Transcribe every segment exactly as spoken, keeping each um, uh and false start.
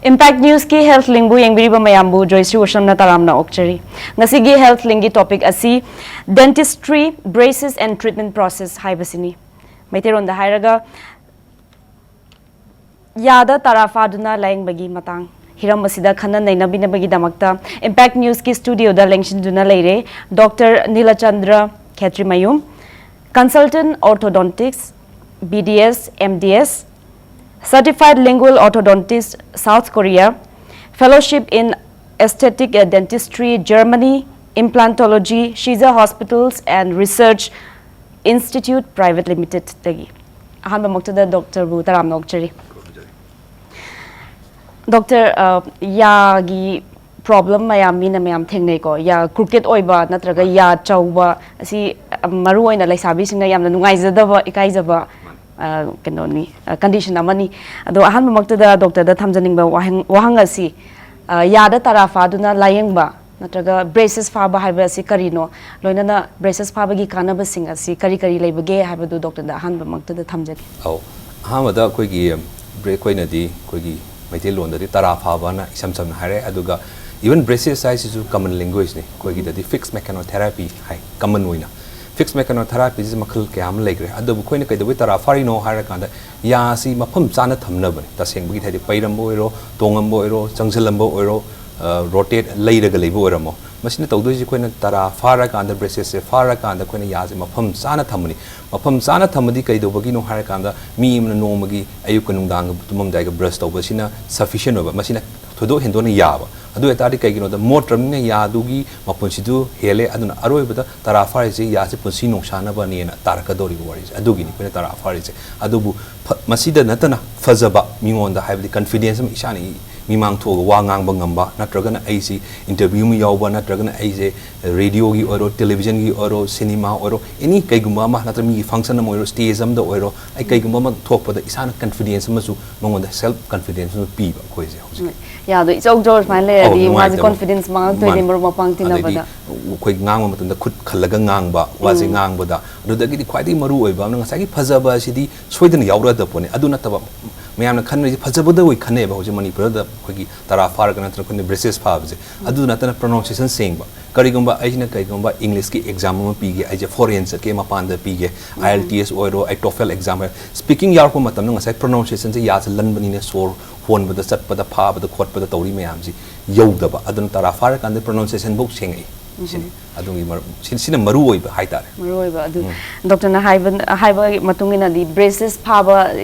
Impact Newsꯀꯤ Health Linkꯕꯨ ꯌꯦꯡꯕꯤꯔꯤꯕ ꯃꯌꯥꯝꯕꯨ ꯖꯣꯏꯁ꯭ꯔꯤ ꯋꯥꯁꯝꯅ ꯇꯔꯥꯝꯅ ꯑꯣꯛꯆꯔꯤ꯫ ꯉꯁꯤꯒꯤ Health Linkꯀꯤ topic ꯑꯁꯤ Dentistry, Braces and Treatment Process ꯍꯥꯏꯕꯁꯤꯅꯤ꯫ ꯃꯩꯇꯩꯂꯣꯟꯗ ꯍꯥꯏꯔꯒ, ꯌꯥꯗ ꯇꯔꯥ ꯐꯥꯗꯨꯅ ꯂꯥꯌꯦꯡꯕꯒꯤ ꯃꯇꯥꯡ꯫ ꯍꯤꯔꯝ ꯑꯁꯤꯗ ꯈꯟꯅ ꯅꯩꯅꯕꯤꯅꯕꯒꯤꯗꯃꯛꯇ Impact Newsꯀꯤ studioꯗ ꯂꯦꯡꯁꯤꯟꯗꯨꯅ ꯂꯩꯔꯦ Doctor ꯅꯤꯂꯆꯟꯗ꯭ꯔ Khetrimayum, Consultant Orthodontics, B D S, M D S, Certified Lingual Orthodontist, South Korea, Fellowship in Aesthetic Dentistry, Germany, Implantology, Shiza Hospitals and Research Institute Private Limitedꯗꯒꯤ꯫ ꯑꯍꯥꯟꯕꯃꯛꯇꯗ doctorꯕꯨ ꯇꯔꯥꯝꯅ ꯑꯣꯛꯆꯔꯤ꯫ Doctor, ꯑ, ꯌꯥꯒꯤ problem ꯃꯌꯥꯝ, ꯃꯤꯅ ꯃꯌꯥꯝ ꯊꯦꯡꯅꯩꯀꯣ, ꯌꯥ crooked ꯑꯣꯏꯕ ꯅꯠꯇ꯭ꯔꯒ ꯌꯥ ꯆꯧꯕ ꯑꯁꯤ, ꯑ, ꯃꯔꯨ ꯑꯣꯏꯅ ꯂꯩꯁꯥꯕꯤꯁꯤꯡꯅ ꯌꯥꯝꯅ ꯅꯨꯡꯉꯥꯏꯖꯗꯕ, ꯏꯀꯥꯏꯖꯕ, ꯑ, ꯀꯩꯅꯣꯅꯤ, ꯑ, condition ꯑꯃꯅꯤ꯫ ꯑꯗꯣ ꯑꯍꯥꯟꯕꯃꯛꯇꯗ doctorꯗ ꯊꯝꯖꯅꯤꯡꯕ ꯋꯥꯍꯪ, ꯋꯥꯍꯪ ꯑꯁꯤ, ꯑ, ꯌꯥꯗ ꯇꯔꯥ ꯐꯥꯗꯨꯅ ꯂꯥꯌꯦꯡꯕ ꯅꯠꯇ꯭ꯔꯒ braces ꯐꯥꯕ ꯍꯥꯏꯕ ꯑꯁꯤ ꯀꯔꯤꯅꯣ? ꯂꯣꯏꯅꯅ braces ꯐꯥꯕꯒꯤ ꯀꯥꯟꯅꯕꯁꯤꯡ ꯑꯁꯤ ꯀꯔꯤ ꯀꯔꯤ ꯂꯩꯕꯒꯦ ꯍꯥꯏꯕꯗꯨ doctorꯗ ꯑꯍꯥꯟꯕꯃꯛꯇꯗ ꯊꯝꯖꯒꯦ꯫ ꯑꯧ, ꯑꯍꯥꯟꯕꯗ ꯑꯩꯈꯣꯏꯒꯤ ꯕ꯭ꯔꯦ-, ꯑꯩꯈꯣꯏꯅꯗꯤ ꯑꯩꯈꯣꯏꯒꯤ ꯃꯩꯇꯩꯂꯣꯟꯗꯗꯤ ꯇꯔꯥ ꯐꯥꯕꯅ ꯏꯁꯝ ꯁꯝꯅ ꯍꯥꯏꯔꯦ, ꯑꯗꯨꯒ even braces ꯍꯥꯏꯁꯤꯁꯨ common languageorganism ꯅꯤ꯫ ꯑꯩꯈꯣꯏꯒꯤꯗꯗꯤ fixed mechanotherapy ꯍꯥꯏ, common ꯑꯣꯏꯅ꯫ Fixed mechanotherapy ꯁꯤ ꯃꯈꯜ ꯀꯌꯥ ꯑꯃ ꯂꯩꯈ꯭ꯔꯦ꯫ ꯑꯗꯨꯕꯨ ꯑꯩꯈꯣꯏꯅ ꯀꯩꯗꯧꯕꯩ ꯇꯔꯥ ꯐꯥꯔꯤꯅꯣ ꯍꯥꯏꯔꯀꯥꯟꯗ, ꯌꯥꯁꯤ ꯃꯐꯝ ꯆꯥꯅ ꯊꯝꯅꯕꯅꯤ꯫ ꯇꯁꯦꯡꯕꯒꯤ ꯍꯥꯏꯗꯤ ꯄꯩꯔꯝꯕ ꯑꯣꯏꯔꯣ, ꯇꯣꯡꯉꯝꯕ ꯑꯣꯏꯔꯣ, ꯆꯪꯁꯤꯜꯂꯝꯕ ꯑꯣꯏꯔꯣ, ꯑ, rotate ꯂꯩꯔꯒ ꯂꯩꯕ ꯑꯣꯏꯔꯝꯃꯣ꯫ ꯃꯁꯤꯅ ꯇꯧꯗꯣꯏꯁꯤ ꯑꯩꯈꯣꯏꯅ ꯇꯔꯥ ꯐꯥꯔꯀꯥꯟꯗ, braces ꯁꯦ ꯐꯥꯔꯀꯥꯟꯗ ꯑꯩꯈꯣꯏꯅ ꯌꯥꯁꯦ ꯃꯐꯝ ꯆꯥꯅ ꯊꯝꯕꯅꯤ꯫ ꯃꯐꯝ ꯆꯥꯅ ꯊꯝꯕꯗꯤ ꯀꯩꯗꯧꯕꯒꯤꯅꯣ ꯍꯥꯏꯔꯀꯥꯟꯗ, ꯃꯤ ꯑꯃꯅ ꯅꯣꯡꯃꯒꯤ ꯑꯌꯨꯛꯀ ꯅꯨꯡꯗꯥꯡꯒ ꯇꯨꯝꯃꯝꯗꯥꯏꯒ brush ꯇꯧꯕꯁꯤꯅ sufficient ꯑꯣꯏꯕ, ꯃꯁꯤꯅ ꯊꯣꯏꯗꯣꯛ ꯍꯦꯟꯗꯣꯛꯅ ꯌꯥꯕ꯫ ꯑꯗꯨ ꯑꯣꯏꯇꯥꯔꯗꯤ ꯀꯩꯒꯤꯅꯣꯗ, ꯃꯣꯠꯇ꯭ꯔꯕꯅꯤꯅ ꯌꯥꯗꯨꯒꯤ ꯃꯄꯨꯟꯁꯤꯗꯨ ꯍꯦꯜꯂꯦ꯫ ꯑꯗꯨꯅ ꯑꯔꯣꯏꯕꯗ ꯇꯔꯥ ꯐꯥꯔꯤꯁꯦ ꯌꯥꯁꯦ ꯄꯨꯟꯁꯤ ꯅꯨꯡꯁꯥꯅꯕꯅꯦꯅ ꯇꯥꯔꯛꯀꯗꯧꯔꯤꯕ ꯋꯥꯔꯤꯁꯦ꯫ ꯑꯗꯨꯒꯤꯅꯤ ꯑꯩꯈꯣꯏꯅ ꯇꯔꯥ ꯐꯥꯔꯤꯁꯦ꯫ ꯑꯗꯨꯕꯨ ꯐ-, ꯃꯁꯤꯗ ꯅꯠꯇꯅ ꯐꯖꯕ, ꯃꯤꯉꯣꯟꯗ ꯍꯥꯏꯕꯗꯤ confidence ꯑꯃ ꯏꯁꯥꯅ ꯏ-, ꯃꯤꯃꯥꯡ ꯊꯣꯛꯑꯒ ꯋꯥ ꯉꯥꯡꯕ ꯉꯝꯕ, ꯅꯠꯇ꯭ꯔꯒꯅ ꯑꯩꯁꯤ interview ꯑꯃ ꯌꯥꯎꯕ, ꯅꯠꯇ꯭ꯔꯒꯅ ꯑꯩꯁꯦ radioꯒꯤ ꯑꯣꯏꯔꯣ, televisionꯒꯤ ꯑꯣꯏꯔꯣ, cinema ꯑꯣꯏꯔꯣ, any ꯀꯩꯒꯨꯝꯕ ꯑꯃ, ꯅꯠꯇ꯭ꯔꯒ ꯃꯤꯒꯤ function ꯑꯃ ꯑꯣꯏꯔꯣ, stage ꯑꯃꯗ ꯑꯣꯏꯔꯣ, ꯑꯩ ꯀꯩꯒꯨꯝꯕ ꯑꯃ ꯊꯣꯛꯄꯗ ꯏꯁꯥꯅ confidence ꯑꯃꯁꯨ, ꯃꯉꯣꯟꯗ self confidence ꯑꯃ ꯄꯤꯕ ꯑꯩꯈꯣꯏꯁꯦ ꯍꯧꯖꯤꯛ꯫ ꯎꯝ꯫ ꯌꯥꯗꯣ ꯏꯆꯧ ꯆꯧꯔ ꯁꯨꯃꯥꯏꯅ ꯑꯧ, ꯂꯩꯔꯗꯤ ꯃꯥꯁꯦ ꯅꯨꯡꯉꯥꯏꯇꯕ꯫ Confidence ꯃꯥꯡꯉꯛꯇꯣꯏꯅꯦ, ꯃꯥꯅꯦ꯫ ꯃꯔꯨꯞ ꯃꯄꯥꯡ ꯑꯗꯩꯗꯤ ꯇꯤꯟꯅꯕꯗ꯫ ꯑꯩꯈꯣꯏ ꯉꯥꯡꯕ ꯃꯇꯝꯗ ꯈꯨꯠ ꯈꯜꯂꯒ ꯉꯥꯡꯕ, ꯋꯥꯁꯦ ꯎꯝ꯫ ꯉꯥꯡꯕꯗ꯫ ꯑꯗꯨꯗꯒꯤꯗꯤ ꯈ꯭ꯋꯥꯏꯗꯒꯤ ꯃꯔꯨ ꯑꯣꯏꯕ ꯑꯃꯅ ꯉꯁꯥꯏꯒꯤ ꯐꯖꯕ ꯑꯁꯤꯗꯤ ꯁꯣꯏꯗꯅ ꯌꯥꯎꯔꯛꯑꯗꯕ ꯄꯣꯠꯅꯤ꯫ ꯑꯗꯨ ꯅꯠꯇꯕ ꯃꯌꯥꯝꯅ ꯈꯟꯅꯔꯤꯁꯦ ꯐꯖꯕꯗ ꯑꯣꯏ ꯈꯟꯅꯩꯕ꯫ ꯍꯧꯖꯤꯛ ꯃꯅꯤꯄꯨꯔꯗ ꯑꯩꯈꯣꯏꯒꯤ ꯇꯔꯥ ꯐꯥꯔꯒ ꯅꯠꯇ꯭ꯔꯒ ꯑꯩꯈꯣꯏꯅ braces ꯐꯥꯕꯁꯦ, ꯑꯗꯨ ꯅꯠꯇꯅ pronunciation ꯁꯦꯡꯕ꯫ ꯀꯔꯤꯒꯨꯝꯕ ꯑꯩꯁꯤꯅ ꯀꯩꯒꯨꯝꯕ English ꯀꯤ exam ꯑꯃ ꯄꯤꯒꯦ, ꯑꯩꯁꯦ foreign ꯆꯠꯀꯦ, ꯃꯄꯥꯟꯗ ꯄꯤꯒꯦ, IELTS ꯑꯣꯏꯔꯣ, ꯑꯩ TOEFL exam ꯑꯣꯏꯔꯣ, speaking ꯌꯥꯎꯔꯛꯄ ꯃꯇꯝꯗ ꯉꯁꯥꯏ pronunciation ꯁꯦ ꯌꯥꯁꯦ ꯂꯟꯕꯅꯤꯅ ꯁꯣꯔ ꯍꯣꯟꯕꯗ, ꯆꯠꯄꯗ, ꯐꯥꯕꯗ ꯈꯣꯠꯄꯗ ꯇꯧꯔꯤ ꯃꯌꯥꯝꯁꯤ ꯌꯧꯗꯕ꯫ ꯑꯗꯨꯅ ꯇꯔꯥ ꯐꯥꯔꯀꯥꯟꯗ pronunciation ꯐꯧ ꯁꯦꯡꯉꯛꯏ꯫ ꯁꯤꯅꯤ ꯑꯗꯨꯒꯤ ꯃꯔꯨ-, ꯁꯤ-, ꯁꯤꯅ ꯃꯔꯨ ꯑꯣꯏꯕ ꯍꯥꯏꯇꯥꯔꯦ꯫ ꯃꯔꯨ ꯑꯣꯏꯕ ꯑꯗꯨ ꯗꯣꯛꯇꯔꯅ ꯍꯥꯏꯕ, ꯍꯥꯏꯕ ꯃꯇꯨꯡ ꯏꯟꯅꯗꯤ braces ꯐꯥꯕ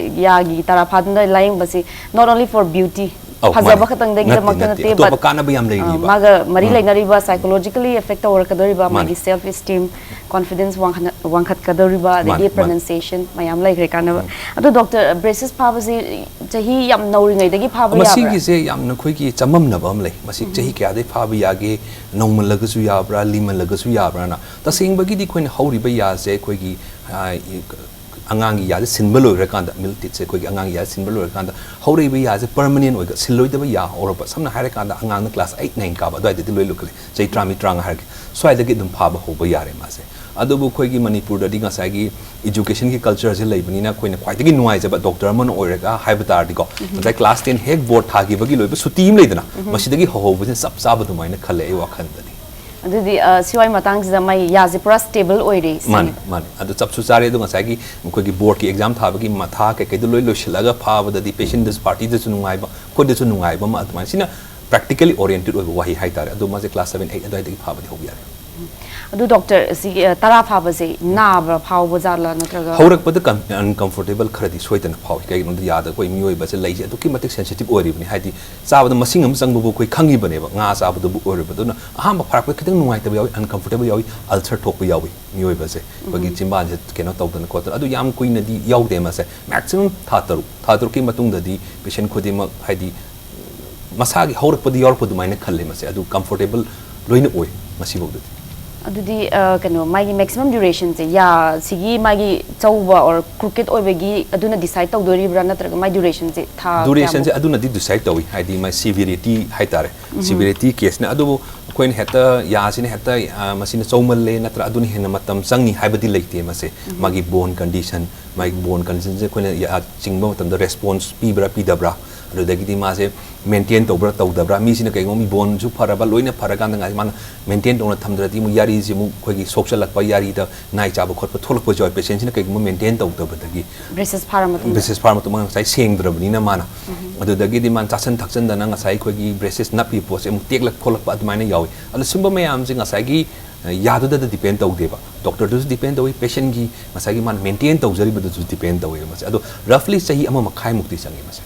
ꯌꯥꯒꯤ ꯇꯔꯥ ꯐꯥꯗꯨꯅ ꯂꯥꯌꯦꯡꯕꯁꯤ not only for beauty, ꯑꯧ, ꯐꯖꯕ ꯃꯥꯅꯦ꯫ ꯈꯛꯇꯪꯗꯒꯤꯗꯃꯛꯇ ꯅꯠꯇꯦ, ꯅꯠꯇꯦ, ꯅꯠꯇꯦꯕ꯫ ꯑꯇꯣꯞꯄ ꯀꯥꯟꯅꯕ ꯌꯥꯝ ꯑ, ꯂꯩꯔꯤꯕ꯫ ꯃꯥꯒ ꯃꯔꯤ ꯎꯝ꯫ ꯂꯩꯅꯔꯤꯕ psychologically affect ꯇꯧꯔꯛꯀꯗꯧꯔꯤꯕ ꯃꯥꯅꯦ꯫ ꯃꯥꯒꯤ self esteem, confidence ꯋꯥꯡꯈꯠ-, ꯋꯥꯡꯈꯠꯀꯗꯧꯔꯤꯕ, ꯑꯗꯒꯤ ꯃꯥꯅꯦ, ꯃꯥꯅꯦ꯫ Pronunciation ꯃꯌꯥꯝ ꯂꯩꯈ꯭ꯔꯦ ꯀꯥꯟꯅꯕ꯫ ꯎꯝ꯫ ꯑꯗꯣ ꯗꯣꯛꯇꯔ, braces ꯐꯥꯕꯁꯤ ꯆꯍꯤ ꯌꯥꯝ ꯅꯧꯔꯤꯉꯩꯗꯒꯤ ꯐꯥꯕ ꯌꯥꯕ꯭ꯔꯥ? ꯃꯁꯤꯒꯤꯁꯦ ꯌꯥꯝꯅ ꯑꯩꯈꯣꯏꯒꯤ ꯆꯃꯝꯅꯕ ꯑꯃ ꯂꯩ꯫ ꯃꯁꯤ ꯎꯝ꯫ ꯆꯍꯤ ꯀꯌꯥꯗꯩ ꯐꯥꯕ ꯌꯥꯒꯦ? ꯅꯧꯃꯜꯂꯒꯁꯨ ꯌꯥꯕ꯭ꯔꯥ, ꯂꯤꯃꯜꯂꯒꯁꯨ ꯌꯥꯕ꯭ꯔꯥꯅ? ꯇꯁꯦꯡꯕꯒꯤꯗꯤ ꯑꯩꯈꯣꯏꯅ ꯍꯧꯔꯤꯕ ꯌꯥꯁꯦ ꯑꯩꯈꯣꯏꯒꯤ, ꯑ, ꯑꯉꯥꯡꯒꯤ ꯌꯥꯁꯦ ꯁꯤꯟꯕ ꯂꯣꯏꯈ꯭ꯔꯀꯥꯟꯗ, milk teat ꯁꯦ ꯑꯩꯈꯣꯏꯒꯤ ꯑꯉꯥꯡꯒꯤ ꯌꯥꯁꯦ ꯁꯤꯟꯕ ꯂꯣꯏꯈ꯭ꯔꯀꯥꯟꯗ ꯍꯧꯔꯛꯏꯕ ꯌꯥꯁꯦ permanent ꯑꯣꯏꯒ-, ꯁꯤꯜꯂꯣꯏꯗꯕ ꯌꯥ ꯍꯧꯔꯛꯄ, ꯁꯝꯅ ꯍꯥꯏꯔꯀꯥꯟꯗ ꯑꯉꯥꯡꯅ class eight, nine ꯀꯥꯕ ꯑꯗꯨꯋꯥꯏꯗꯗꯤ ꯂꯣꯏ ꯂꯣꯏꯈꯠꯂꯦ, ꯆꯍꯤ ꯇꯔꯥꯃꯔꯤ, ꯇꯔꯥꯃꯉꯥ ꯍꯥꯏꯔꯒꯦ, ꯁ꯭ꯋꯥꯏꯗꯒꯤ ꯑꯗꯨꯝ ꯐꯥꯕ ꯍꯧꯕ ꯌꯥꯔꯦ ꯃꯥꯁꯦ꯫ ꯑꯗꯨꯕꯨ ꯑꯩꯈꯣꯏꯒꯤ ꯃꯅꯤꯄꯨꯔꯗꯗꯤ ꯉꯁꯥꯏꯒꯤ education ꯒꯤ culture ꯁꯦ ꯂꯩꯕꯅꯤꯅ ꯑꯩꯈꯣꯏꯅ ꯈ꯭ꯋꯥꯏꯗꯒꯤ ꯅꯨꯡꯉꯥꯏꯖꯕ ꯗꯣꯛꯇꯔ ꯑꯃꯅ ꯑꯣꯏꯔꯒ ꯍꯥꯏꯕ ꯇꯥꯔꯗꯤꯀꯣ, ꯉꯁꯥꯏ class ten ꯍꯦꯛ board ꯊꯥꯈꯤꯕꯒꯤ ꯂꯣꯏꯕ ꯁꯨꯇꯤ ꯑꯃ ꯂꯩꯗꯅ, ꯃꯁꯤꯗꯒꯤ ꯍꯧꯍꯧꯕꯁꯤꯅ ꯆꯞ ꯆꯥꯕ ꯑꯗꯨꯃꯥꯏꯅ ꯈꯜꯂꯦ ꯑꯩ ꯋꯥꯈꯜꯗꯗꯤ꯫ ꯑꯗꯨꯗꯤ, ꯑ, ꯁꯤꯋꯥꯏ ꯃꯇꯥꯡꯁꯤꯗ ꯃꯥꯏ ꯌꯥꯁꯦ ꯄꯨꯔꯥ stable ꯑꯣꯏꯔꯦ ꯁꯤꯅꯤ? ꯃꯥꯅꯦ, ꯃꯥꯅꯦ꯫ ꯑꯗꯨ ꯆꯞꯁꯨ ꯆꯥꯔꯦ꯫ ꯑꯗꯣ ꯉꯁꯥꯏꯒꯤ ꯑꯩꯈꯣꯏꯒꯤ board ꯀꯤ exam ꯊꯥꯕꯒꯤ ꯃꯊꯥ ꯀꯩꯀꯩꯗꯣ ꯂꯣꯏ ꯂꯣꯏꯁꯤꯜꯂꯒ ꯐꯥꯕꯗꯗꯤ patient ꯗꯁꯨ, party ꯗꯁꯨ ꯅꯨꯡꯉꯥꯏꯕ, ꯑꯩꯈꯣꯏꯗꯁꯨ ꯅꯨꯡꯉꯥꯏꯕ ꯑꯃ, ꯑꯗꯨꯃꯥꯏꯅ ꯁꯤꯅ practically oriented ꯑꯣꯏꯕ ꯋꯥꯍꯩ ꯍꯥꯏꯇꯥꯔꯦ꯫ ꯑꯗꯣ ꯃꯥꯁꯦ class seven, eight ꯑꯗꯨꯋꯥꯏꯗꯒꯤ ꯐꯥꯕꯗꯤ ꯍꯧꯕ ꯌꯥꯔꯦ꯫ ꯑꯗꯨ ꯗꯣꯛꯇꯔ, ꯁꯤꯒꯤ, ꯑ, ꯇꯔꯥ ꯐꯥꯕꯁꯦ ꯅꯥꯕ꯭ꯔꯥ, ꯐꯥꯎꯕ ꯖꯥꯠꯂꯥ ꯅꯠꯇ꯭ꯔꯒ? ꯍꯧꯔꯛꯄꯗ ꯀꯟ-, uncomfortable ꯈꯔꯗꯤ ꯁꯣꯏꯗꯅ ꯐꯥꯎꯏ꯫ ꯀꯩꯒꯤꯅꯣꯗ ꯌꯥꯗ ꯑꯩꯈꯣꯏ ꯃꯤꯑꯣꯏꯕꯁꯦ ꯂꯩꯁꯦ ꯑꯗꯨꯛꯀꯤ ꯃꯇꯤꯛ sensitive ꯑꯣꯏꯔꯤꯕꯅꯤ꯫ ꯍꯥꯏꯗꯤ ꯆꯥꯕꯗ ꯃꯁꯤꯡ ꯑꯃ ꯆꯪꯕꯕꯨ ꯑꯩꯈꯣꯏ ꯈꯪꯉꯤꯕꯅꯦꯕ꯫ ꯉꯥ ꯆꯥꯕꯗꯕꯨ ꯑꯣꯏꯔꯕ꯫ ꯑꯗꯨꯅ ꯑꯍꯥꯟꯕ ꯐꯥꯔꯛꯄꯗ ꯈꯤꯇꯪ ꯅꯨꯡꯉꯥꯏꯇꯕ ꯌꯥꯎꯏ, uncomfortable ꯌꯥꯎꯏ, ulcer ꯊꯣꯛꯄ ꯌꯥꯎꯏ ꯃꯤꯑꯣꯏꯕꯁꯦ꯫ ꯑꯩꯈꯣꯏꯒꯤ ꯆꯤꯝꯕꯥꯟꯁꯦ ꯀꯩꯅꯣ ꯇꯧꯗꯅ ꯈꯣꯠꯇꯅ꯫ ꯑꯗꯨ ꯌꯥꯝ ꯀꯨꯏꯅꯗꯤ ꯌꯥꯎꯗꯦ ꯃꯥꯁꯦ꯫ Maximum ꯊꯥ ꯇꯔꯨꯛ, ꯊꯥ ꯇꯔꯨꯛꯀꯤ ꯃꯇꯨꯡꯗꯗꯤ patient ꯈꯨꯗꯤꯡꯃꯛ ꯍꯥꯏꯗꯤ ꯃꯁꯥꯒꯤ ꯍꯧꯔꯛꯄꯗ ꯌꯥꯎꯔꯛꯄ ꯑꯗꯨꯃꯥꯏꯅ ꯈꯜꯂꯦ ꯃꯁꯦ꯫ ꯑꯗꯨ comfortable ꯂꯣꯏꯅ ꯑꯣꯏ ꯉꯁꯤꯐꯥꯎꯗꯗꯤ꯫ ꯑꯗꯨꯗꯤ ꯑ, ꯀꯩꯅꯣ, ꯃꯥꯒꯤ maximum duration ꯁꯦ, ꯌꯥ ꯁꯤꯒꯤ ꯃꯥꯒꯤ ꯆꯧꯕ or crooked ꯑꯣꯏꯕꯒꯤ ꯑꯗꯨꯅ decide ꯇꯧꯗꯣꯔꯤꯕ꯭ꯔꯥ, ꯅꯠꯇ꯭ꯔꯒ ꯃꯥꯒꯤ duration ꯁꯦ ꯊꯥ ꯗ꯭ꯌꯨꯔꯦꯁꯟꯁꯦ ꯀꯌꯥꯃꯨꯛ? ꯑꯗꯨꯅꯗꯤ ꯗꯤꯁꯥꯏꯗ ꯇꯧꯏ꯫ ꯍꯥꯏꯗꯤ ꯃꯥꯒꯤ ꯁꯤꯚꯤꯌꯔꯤꯇꯤ ꯍꯥꯏꯇꯥꯔꯦ, ꯁꯤꯚꯤꯌꯔꯤꯇꯤ ꯀꯦꯁꯅ꯫ ꯑꯗꯨꯕꯨ ꯑꯩꯈꯣꯏꯅ ꯍꯦꯛꯇ ꯌꯥꯁꯤꯅ ꯍꯦꯛꯇ ꯑ, ꯃꯁꯤꯅ ꯆꯧꯃꯜꯂꯦ ꯅꯠꯇ꯭ꯔ ꯑꯗꯨꯅ ꯍꯦꯟꯅ ꯃꯇꯝ ꯆꯪꯉꯤ ꯍꯥꯏꯕꯗꯤ ꯂꯩꯇꯦ꯫ ꯃꯁꯦ ꯃꯥꯒꯤ ꯕꯣꯟ ꯀꯟꯗꯤꯁꯟ, ꯃꯥꯒꯤ ꯕꯣꯟ ꯀꯟꯗꯤꯁꯟꯁꯦ ꯑꯩꯈꯣꯏꯅ ꯌꯥ ꯆꯤꯡꯕ ꯃꯇꯝꯗ ꯔꯦꯁꯄꯣꯟꯁ ꯄꯤꯕ꯭ꯔꯥ ꯄꯤꯗꯕ꯭ꯔꯥ, ꯑꯗꯨꯗꯒꯤꯗꯤ ꯃꯥꯁꯦ ꯃꯦꯟꯇꯦꯟ ꯇꯧꯕ꯭ꯔꯥ ꯇꯧꯗꯕ꯭ꯔꯥ, ꯃꯤꯁꯤꯅ ꯀꯩꯒꯨꯝꯕ ꯃꯤ ꯕꯣꯟꯁꯨ ꯐꯔꯕ ꯂꯣꯏꯅ ꯐꯔꯀꯥꯟꯗ ꯉꯥꯏ ꯃꯥꯅ ꯃꯦꯟꯇꯦꯟ ꯇꯧꯅ ꯊꯝꯗ꯭ꯔꯗꯤ ꯑꯃꯨꯛ ꯌꯥꯔꯤꯁꯤ ꯑꯃꯨꯛ ꯑꯩꯈꯣꯏꯒꯤ ꯁꯣꯛꯆꯜꯂꯛꯄ, ꯌꯥꯔꯤꯗ ꯅꯥꯏ ꯆꯥꯕ ꯈꯣꯠꯄ ꯊꯣꯛꯂꯛꯄꯁꯨ ꯌꯥꯎꯏ꯫ ꯄꯦꯁꯦꯟꯁꯤꯅ ꯀꯩꯒꯨꯝꯕ ꯃꯦꯟꯇꯦꯟ ꯇꯧꯗꯕꯗꯒꯤ ꯕ꯭ꯔꯦꯁꯦꯁ ꯐꯥꯔ ꯃꯇꯨꯡꯗ? ꯕ꯭ꯔꯦꯁꯦꯁ ꯐꯥꯔ ꯃꯇꯨꯡꯗ ꯉꯁꯥꯏ ꯁꯦꯡꯗ꯭ꯔꯕꯅꯤꯅ ꯃꯥꯅ, ꯑꯗꯨꯗꯒꯤꯗꯤ ꯃꯥꯅ ꯆꯥꯁꯟ ꯊꯛꯆꯟꯗꯅ ꯉꯁꯥꯏ ꯑꯩꯈꯣꯏꯒꯤ ꯕ꯭ꯔꯦꯁꯦꯁ ꯅꯞꯄꯤꯕ ꯄꯣꯠꯁꯦ ꯑꯃꯨꯛ ꯇꯦꯛꯂꯛ ꯈꯣꯠꯂꯛꯄ ꯑꯗꯨꯃꯥꯏꯅ ꯌꯥꯎꯏ꯫ ꯑꯗꯣ ꯁꯨꯝꯕ ꯃꯌꯥꯝꯁꯦ ꯉꯁꯥꯏꯒꯤ ꯑ, ꯌꯥꯗꯨꯗꯗ ꯗꯤꯄꯦꯟ ꯇꯧꯗꯦꯕ, ꯗꯣꯛꯇꯔꯗꯨꯁꯨ ꯗꯤꯄꯦꯟ ꯇꯧꯏ, ꯄꯦꯁꯦꯟꯒꯤ ꯉꯁꯥꯏꯒꯤ ꯃꯥꯅ ꯃꯦꯟꯇꯦꯟ ꯇꯧꯖꯔꯤꯕꯗꯨꯁꯨ ꯗꯤꯄꯦꯟ ꯇꯧꯋꯦꯕ ꯃꯁꯦ꯫ ꯑꯗꯣ ꯔꯐꯂꯤ ꯆꯍꯤ ꯑꯃ ꯃꯈꯥꯏꯃꯨꯛꯇꯤ ꯆꯪꯉꯤ ꯃꯁꯦ꯫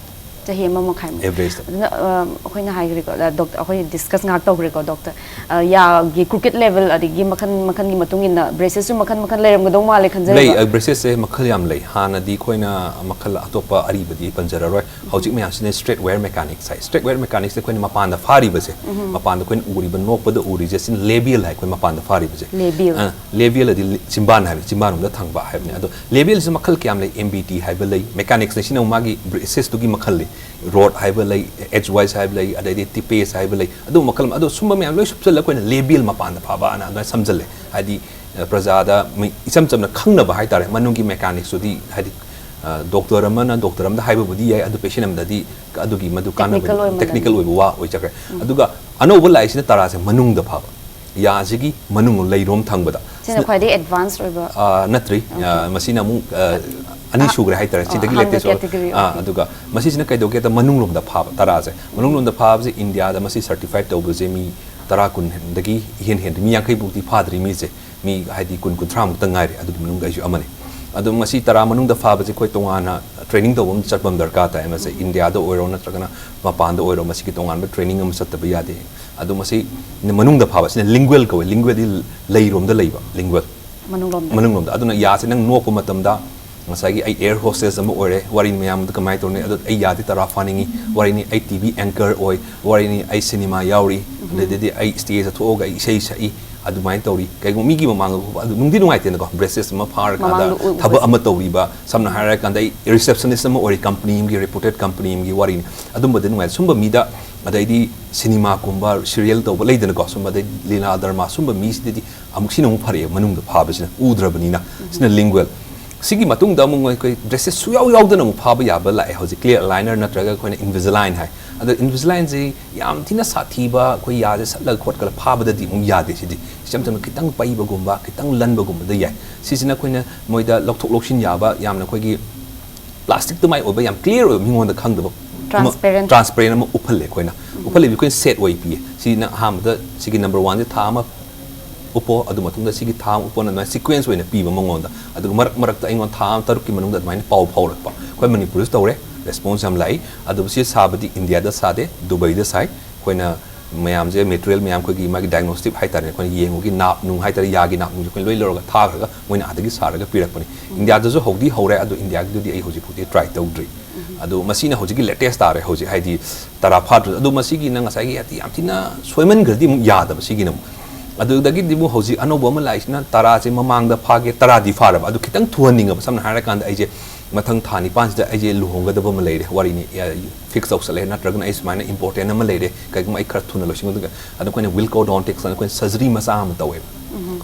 ꯆꯍꯤ ꯑꯃ ꯃꯈꯥꯏꯃꯨꯛ꯫ ꯑꯦꯚꯔꯦꯖꯇ꯫ ꯑꯗꯨꯅ ꯑ, ꯑꯩꯈꯣꯏꯅ ꯍꯥꯏꯈ꯭ꯔꯦꯀꯣ, ꯑ, ꯗꯣꯛꯇꯔ, ꯑꯩꯈꯣꯏꯅ ꯗꯤꯁꯀꯁ ꯉꯥꯏꯍꯥꯛ ꯇꯧꯈ꯭ꯔꯦꯀꯣ, ꯗꯣꯛꯇꯔ꯫ ꯑ, ꯌꯥꯒꯤ crooked ꯂꯦꯚꯦꯜ ꯑꯗꯒꯤ ꯃꯈꯜ ꯃꯈꯜꯒꯤ ꯃꯇꯨꯡ ꯏꯟꯅ ꯕ꯭ꯔꯦꯁꯦꯁꯁꯨ ꯃꯈꯜ ꯃꯈꯜ ꯂꯩꯔꯝꯒꯗꯧ ꯃꯥꯜꯂꯦ ꯈꯟꯖꯩꯕ꯫ ꯂꯩ, ꯑ, ꯕ꯭ꯔꯦꯁꯦꯁꯁꯦ ꯃꯈꯜ ꯌꯥꯝ ꯂꯩ꯫ ꯍꯥꯟꯅꯗꯤ ꯑꯩꯈꯣꯏꯅ ꯃꯈꯜ ꯑꯇꯣꯞꯄ ꯑꯔꯤꯕꯗꯤ ꯄꯟꯖꯔꯔꯣꯏ꯫ ꯍꯧꯖꯤꯛ ꯃꯌꯥꯝꯁꯤꯅ ꯁ꯭ꯇ꯭ꯔꯦꯠ ꯋꯦꯌꯔ ꯃꯦꯀꯥꯅꯤꯛꯁ ꯍꯥꯏ꯫ ꯁ꯭ꯇ꯭ꯔꯦꯠ ꯋꯦꯌꯔ ꯃꯦꯀꯥꯅꯤꯛꯁꯇ ꯑꯩꯈꯣꯏꯅ ꯃꯄꯥꯟꯗ ꯐꯥꯔꯤꯕꯁꯦ, ꯃꯄꯥꯟꯗ ꯑꯩꯈꯣꯏꯅ ꯎꯔꯤꯕ, ꯅꯣꯛꯄꯗ ꯎꯔꯤꯁꯦ, ꯁꯤꯅ ꯂꯦꯕꯤꯌꯦꯜ ꯍꯥꯏ, ꯑꯩꯈꯣꯏ ꯃꯄꯥꯟꯗ ꯐꯥꯔꯤꯕꯁꯦ꯫ ꯂꯦꯕꯤꯌꯦꯜ꯫ ꯑ, ꯂꯦꯕꯤꯌꯦꯜ ꯑꯗꯤ ꯂꯤ-, ꯆꯤꯝꯕꯥꯟ ꯍꯥꯏꯕ, ꯆꯤꯝꯕꯥꯟꯔꯣꯝꯗ ꯊꯪꯕ ꯍꯥꯏꯕꯅꯦ꯫ ꯑꯗꯣ ꯂꯦꯕꯤꯌꯦꯜꯁꯦ ꯃꯈꯜ ꯀꯌꯥꯝ ꯂꯩ? ꯑꯦꯝ ꯕꯤ ꯇꯤ ꯍꯥꯏꯕ ꯂꯩ, ꯃꯦꯀꯥꯅꯤꯛꯁꯅ ꯁꯤꯅ ꯑꯃꯨꯛ ꯃꯥꯒꯤ ꯕ꯭ꯔꯦꯁꯦꯁꯇꯨꯒꯤ ꯃꯈꯜ ꯂꯩ, ꯔꯣꯗ ꯍꯥꯏꯕ ꯂꯩ, ꯑꯦꯖ ꯋꯥꯏꯁ ꯍꯥꯏꯕ ꯂꯩ, ꯑꯗꯩꯗꯤ ꯇꯤꯄꯦꯁ ꯍꯥꯏꯕ ꯂꯩ, ꯑꯗꯨꯒꯨꯝꯕ ꯃꯈꯜ ꯑꯃ꯫ ꯑꯗꯣ ꯁꯨꯝꯕ ꯃꯌꯥꯝ ꯂꯣꯏ ꯁꯨꯞꯆꯜꯂꯒ ꯑꯩꯈꯣꯏꯅ ꯂꯦꯕꯤꯌꯦꯜ ꯃꯄꯥꯟꯗ ꯐꯥꯕ ꯑꯅ ꯑꯗꯨꯃꯥꯏꯅ ꯁꯝꯖꯜꯂꯦ꯫ ꯍꯥꯏꯗꯤ, ꯑ, ꯄ꯭ꯔꯖꯥꯗ ꯃꯤ-, ꯏꯆꯝ ꯆꯝꯅ ꯈꯪꯅꯕ ꯍꯥꯏꯇꯥꯔꯦ, ꯃꯅꯨꯡꯒꯤ ꯃꯦꯀꯥꯅꯤꯛꯁꯇꯨꯗꯤ ꯍꯥꯏꯗꯤ, ꯑ, ꯗꯣꯛꯇꯔ ꯑꯃꯅ ꯗꯣꯛꯇꯔ ꯑꯃꯗ ꯍꯥꯏꯕꯕꯨꯗꯤ ꯌꯥꯏ, ꯑꯗꯨ ꯄꯦꯁꯦꯟ ꯑꯃꯗꯗꯤ ꯑꯗꯨꯒꯤ ꯃꯗꯨ ꯀꯥꯟꯅꯕ ꯇꯦꯛꯅꯤꯀꯦꯜ ꯑꯣꯏꯃꯟꯗꯅ꯫ ꯇꯦꯛꯅꯤꯀꯦꯜ ꯑꯣꯏꯕ ꯋꯥ ꯑꯣꯏꯖꯈ꯭ꯔꯦ꯫ ꯑꯗꯨꯒ ꯑꯅꯧꯕ ꯂꯥꯛꯏꯁꯤꯅ ꯇꯔꯥꯁꯦ ꯃꯅꯨꯡꯗ ꯐꯥꯕ, ꯌꯥꯁꯤꯒꯤ ꯃꯅꯨꯡ ꯂꯩꯔꯣꯝ ꯊꯪꯕꯗ꯫ ꯁꯤꯅ ꯈ꯭ꯋꯥꯏꯗꯒꯤ ꯑꯦꯗꯚꯥꯟꯁ ꯑꯣꯏꯕ꯫ ꯑ, ꯅꯠꯇ꯭ꯔꯤ꯫ ꯑ, ꯃꯁꯤꯅ ꯑꯃꯨꯛ, ꯑ, ꯑꯅꯤ ꯁꯨꯈ꯭ꯔꯦ ꯍꯥꯏꯇꯥꯔꯦ꯫ ꯑ, ꯁꯤꯗꯒꯤ ꯑꯍꯥꯟꯕ ꯂꯦꯇꯦꯁ ꯑꯣꯏ-, ꯀꯦꯇꯦꯒꯣꯔꯤ꯫ ꯑ, ꯑꯗꯨꯒ ꯃꯁꯤꯁꯤꯅ ꯀꯩꯗꯧꯒꯦꯗ ꯃꯅꯨꯡꯂꯣꯝꯗ ꯐꯥꯕ ꯇꯔꯥꯁꯦ꯫ ꯃꯅꯨꯡꯂꯣꯝꯗ ꯐꯥꯕꯁꯦ ꯏꯟꯗꯤꯌꯥꯗ ꯃꯁꯤ ꯁꯔꯇꯤꯐꯥꯏꯠ ꯇꯧꯕꯁꯦ ꯃꯤ ꯇꯔꯥ ꯀꯨꯟꯗꯒꯤ ꯏꯍꯦꯟ ꯍꯦꯟꯗ꯭ꯔꯤ, ꯃꯤ ꯌꯥꯡꯈꯩ ꯐꯥꯎꯗꯤ ꯐꯥꯗ꯭ꯔꯤ ꯃꯤꯁꯦ꯫ ꯃꯤ ꯍꯥꯏꯗꯤ ꯀꯨꯟ ꯀꯨꯟꯊ꯭ꯔꯥꯃꯨꯛꯇ ꯉꯥꯏꯔꯤ, ꯑꯗꯨꯒꯤ ꯃꯅꯨꯡꯗ ꯑꯩꯁꯨ ꯑꯃꯅꯤ꯫ ꯑꯗꯣ ꯃꯁꯤ ꯇꯔꯥ ꯃꯅꯨꯡꯗ ꯐꯥꯕꯁꯦ ꯑꯩꯈꯣꯏ ꯇꯣꯉꯥꯟꯅ ꯇ꯭ꯔꯦꯅꯤꯡ ꯇꯧꯕ ꯑꯃ ꯆꯠꯄ ꯑꯃ ꯗꯔꯀꯥꯔ ꯇꯥꯏ꯫ ꯃꯁꯤ ꯏꯟꯗꯤꯌꯥꯗ ꯑꯣꯏꯔꯣ ꯅꯠꯇ꯭ꯔꯒꯅ ꯃꯄꯥꯟꯗ ꯑꯣꯏꯔꯣ, ꯃꯁꯤꯒꯤ ꯇꯣꯉꯥꯟꯕ ꯇ꯭ꯔꯦꯅꯤꯡ ꯑꯃ ꯆꯠꯇꯕ ꯌꯥꯗꯦ꯫ ꯑꯗꯣ ꯃꯁꯤ ꯃꯅꯨꯡꯗ ꯐꯥꯕ, ꯁꯤꯅ ꯂꯤꯡꯒ꯭ꯋꯦꯜ ꯀꯧꯋꯦ꯫ ꯂꯤꯡꯒ꯭ꯋꯦꯜꯗꯤ ꯂꯩꯔꯣꯝꯗ ꯂꯩꯕ, ꯂꯤꯡꯒ꯭ꯋꯦꯜ꯫ ꯃꯅꯨꯡꯂꯣꯝꯗ꯫ ꯃꯅꯨꯡꯂꯣꯝꯗ꯫ ꯑꯗꯨꯅ ꯌꯥꯁꯦ ꯅꯪ ꯅꯣꯛꯄ ꯃꯇꯝꯗ ꯉꯁꯥꯏꯒꯤ ꯑꯩ ꯑꯦꯌꯔ ꯍꯣꯁꯇꯦꯁ ꯑꯃ ꯑꯣꯏꯔꯦ, ꯋꯥꯔꯤ ꯃꯌꯥꯝꯗ ꯀꯃꯥꯏꯅ ꯇꯧꯅꯤ? ꯑꯗꯣ ꯑꯩ ꯌꯥꯗꯤ ꯇꯔꯥ ꯐꯥꯅꯤꯡꯉꯤ, ꯋꯥꯔꯤꯅꯤ ꯑꯩ ꯇꯤ ꯚꯤ ꯑꯦꯡꯀꯔ ꯑꯣꯏ, ꯋꯥꯔꯤꯅꯤ ꯑꯩ ꯁꯤꯅꯦꯃꯥ ꯌꯥꯎꯔꯤ, ꯑꯗꯨꯗꯩꯗꯤ ꯑꯩ ꯁ꯭ꯇꯦꯖꯇ ꯊꯣꯛꯑꯒ ꯑꯩ ꯏꯁꯩ ꯁꯛꯏ, ꯑꯗꯨꯃꯥꯏꯅ ꯇꯧꯔꯤ꯫ ꯀꯩꯒꯨꯝꯕ ꯃꯤꯒꯤ ꯃꯃꯥꯡꯗ ꯊꯣꯛꯄ ꯑꯗꯨ ꯅꯨꯡꯗꯤ ꯅꯨꯡꯉꯥꯏꯇꯦꯅꯀꯣ, braces ꯑꯃ ꯐꯥꯔꯀꯥꯟꯗ ꯃꯃꯥꯡꯗ ꯎ- ꯊꯕꯛ ꯎꯕꯁꯦ꯫ ꯑꯃ ꯇꯧꯔꯤꯕ, ꯁꯝꯅ ꯍꯥꯏꯔꯀꯥꯟꯗ ꯑꯩ receptionist ꯑꯃ ꯑꯣꯏꯔꯤ, company ꯑꯃꯒꯤ reputed company ꯑꯃꯒꯤ ꯋꯥꯔꯤꯅꯤ꯫ ꯑꯗꯨꯝꯕꯗꯤ ꯅꯨꯡꯉꯥꯏ꯫ ꯁꯨꯝꯕ ꯃꯤꯗ, ꯑꯗꯩꯗꯤ ꯁꯤꯅꯦꯃꯥꯒꯨꯝꯕ serial ꯇꯧꯕ ꯂꯩꯗꯅꯀꯣ, ꯁꯨꯝꯕ ꯑꯗꯩ ꯂꯤꯂꯥ ꯗ꯭ꯔꯃꯥ ꯁꯨꯝꯕ ꯃꯤꯁꯤꯗꯗꯤ ꯑꯃꯨꯛ ꯁꯤꯅ ꯑꯃꯨꯛ ꯐꯔꯛꯑꯦ, ꯃꯅꯨꯡꯗ ꯐꯥꯕꯁꯤꯅ ꯎꯗ꯭ꯔꯕꯅꯤꯅ꯫ ꯁꯤꯅ lingual꯫ ꯁꯤꯒꯤ ꯃꯇꯨꯡꯗ ꯑꯃꯨꯛ ꯑꯩꯈꯣꯏ braces ꯁꯨꯌꯥꯎ ꯌꯥꯎꯗꯅ ꯑꯃꯨꯛ ꯐꯥꯕ ꯌꯥꯕ ꯂꯥꯛꯑꯦ ꯍꯧꯖꯤꯛ, clear aligner ꯅꯠꯇ꯭ꯔꯒ ꯑꯩꯈꯣꯏꯅ Invisalign ꯍꯥꯏ꯫ ꯑꯗꯣ Invisalignꯁꯦ ꯌꯥꯝ ꯊꯤꯅ ꯁꯥꯊꯤꯕ, ꯑꯩꯈꯣꯏ ꯌꯥꯁꯦ ꯁꯠꯂꯒ ꯈꯣꯠꯀꯂ ꯐꯥꯕꯗꯗꯤ ꯑꯃꯨꯛ ꯌꯥꯗꯦ꯫ ꯁꯤꯗꯤ ꯏꯆꯝ ꯆꯝꯅ ꯈꯤꯇꯪ ꯄꯩꯕꯒꯨꯝꯕ, ꯈꯤꯇꯪ ꯂꯟꯕꯒꯨꯝꯕꯗ ꯌꯥꯏ꯫ ꯁꯤꯁꯤꯅ ꯑꯩꯈꯣꯏꯅ ꯃꯣꯏꯗ ꯂꯧꯊꯣꯛ ꯂꯧꯁꯤꯟ ꯌꯥꯕ, ꯌꯥꯝꯅ ꯑꯩꯈꯣꯏꯒꯤ plastic ꯇꯃꯥꯏ ꯑꯣꯏꯕ, ꯌꯥꯝ clear ꯑꯣꯏꯕ, ꯃꯤꯉꯣꯟꯗ ꯈꯪꯗꯕ ꯑꯃ, Transparent. Transparent ꯑꯃ ꯎꯞꯍꯜꯂꯦ ꯑꯩꯈꯣꯏꯅ꯫ ꯎꯞꯍꯜꯂꯤꯕ ꯑꯩꯈꯣꯏꯅ set ꯑꯣꯏ ꯄꯤꯌꯦ꯫ ꯁꯤꯅ ꯑꯍꯥꯟꯕꯗ ꯁꯤꯒꯤ number oneꯁꯦ ꯊꯥ ꯑꯃ ꯎꯞꯄꯣ, ꯑꯗꯨ ꯃꯇꯨꯡꯗ ꯁꯤꯒꯤ ꯊꯥ ꯑꯃ ꯎꯞꯄꯣꯅ ꯑꯗꯨꯃꯥꯏꯅ sequence ꯑꯣꯏꯅ ꯄꯤꯕ ꯃꯉꯣꯟꯗ꯫ ꯑꯗꯨꯒ ꯃꯔꯛ ꯃꯔꯛꯇ ꯑꯩꯉꯣꯟꯗ ꯊꯥ ꯑꯃ ꯇꯔꯨꯛꯀꯤ ꯃꯅꯨꯡꯗ ꯑꯗꯨꯃꯥꯏꯅ ꯄꯥꯎ ꯐꯥꯎꯔꯛꯄ꯫ ꯑꯩꯈꯣꯏ ꯃꯅꯤꯄꯨꯔꯗꯁꯨ ꯇꯧꯔꯦ, response ꯌꯥꯝ ꯂꯥꯛꯏ꯫ ꯑꯗꯨꯕꯨ ꯁꯤ ꯁꯥꯕꯗꯤ ꯏꯟꯗꯤꯌꯥꯗ ꯁꯥꯗꯦ, ꯗꯨꯕꯩꯗ ꯁꯥꯏ꯫ ꯑꯩꯈꯣꯏꯅ ꯃꯌꯥꯝꯁꯦ material ꯃꯌꯥꯝ, ꯑꯩꯈꯣꯏꯒꯤ ꯃꯥꯒꯤ diagnostic ꯍꯥꯏꯇꯥꯔꯦ, ꯑꯩꯈꯣꯏꯅ ꯌꯦꯡꯕꯒꯤ ꯅꯥꯞ ꯅꯨꯡ ꯍꯥꯏꯇꯥꯔꯦ, ꯌꯥꯒꯤ ꯅꯥꯞ ꯅꯨꯡꯁꯦ ꯑꯩꯈꯣꯏꯅ ꯂꯣꯏ ꯂꯧꯔꯒ ꯊꯥꯈ꯭ꯔꯒ ꯃꯣꯏꯅ ꯑꯥꯗꯒꯤ ꯁꯥꯔꯒ ꯄꯤꯔꯛꯄꯅꯤ꯫ ꯏꯟꯗꯤꯌꯥꯗꯁꯨ ꯍꯧꯗꯤ ꯍꯧꯔꯦ, ꯑꯗꯣ ꯏꯟꯗꯤꯌꯥꯒꯤꯗꯨꯗꯤ ꯑꯩ ꯍꯧꯖꯤꯛ ꯐꯥꯎꯗꯤ try ꯇꯧꯗ꯭ꯔꯤ꯫ ꯑꯗꯣ ꯃꯁꯤꯅ ꯍꯧꯖꯤꯛꯀꯤ latest ꯇꯥꯔꯦ꯫ ꯍꯧꯖꯤꯛ ꯍꯥꯏꯗꯤ ꯇꯔꯥ ꯐꯥꯗ꯭ꯔꯁꯨ, ꯑꯗꯣ ꯃꯁꯤꯒꯤꯅ ꯉꯁꯥꯏꯒꯤ ꯍꯥꯏꯗꯤ ꯌꯥꯝ ꯊꯤꯅ ꯁꯣꯏꯃꯟꯈ꯭ꯔꯗꯤ ꯑꯃꯨꯛ ꯌꯥꯗꯕ꯫ ꯁꯤꯒꯤꯅ ꯑꯃꯨꯛ, ꯑꯗꯨꯗꯒꯤꯗꯤ ꯑꯃꯨꯛ ꯍꯧꯖꯤꯛ ꯑꯅꯧꯕ ꯑꯃ ꯂꯥꯛꯏꯁꯤꯅ ꯇꯔꯥꯁꯦ ꯃꯃꯥꯡꯗ ꯐꯥꯒꯦ, ꯇꯔꯥꯗꯤ ꯐꯥꯔꯕ, ꯑꯗꯨ ꯈꯤꯇꯪ ꯊꯨꯍꯟꯅꯤꯡꯉꯕ꯫ ꯁꯝꯅ ꯍꯥꯏꯔꯀꯥꯟꯗ ꯑꯩꯁꯦ ꯃꯊꯪ ꯊꯥ ꯅꯤꯄꯥꯟꯁꯤꯗ ꯑꯩꯁꯦ ꯂꯨꯍꯣꯡꯒꯗꯕ ꯑꯃ ꯂꯩꯔꯦ, ꯋꯥꯔꯤꯅꯤ, ꯐꯤꯛꯁ ꯇꯧꯁꯜꯂꯛꯑꯦ, ꯅꯠꯇ꯭ꯔꯒꯅ ꯑꯩ ꯁꯨꯃꯥꯏꯅ important ꯑꯃ ꯂꯩꯔꯦ, ꯀꯩꯒꯨꯝꯕ ꯑꯩ ꯈꯔ ꯊꯨꯅ ꯂꯣꯏꯁꯤꯟꯒꯗꯕ꯫ ꯑꯗꯣ ꯑꯩꯈꯣꯏꯅ Wilco Odontics ꯑꯅ ꯑꯩꯈꯣꯏꯅ surgery ꯃꯆꯥ ꯑꯃ ꯇꯧꯋꯦꯕ꯫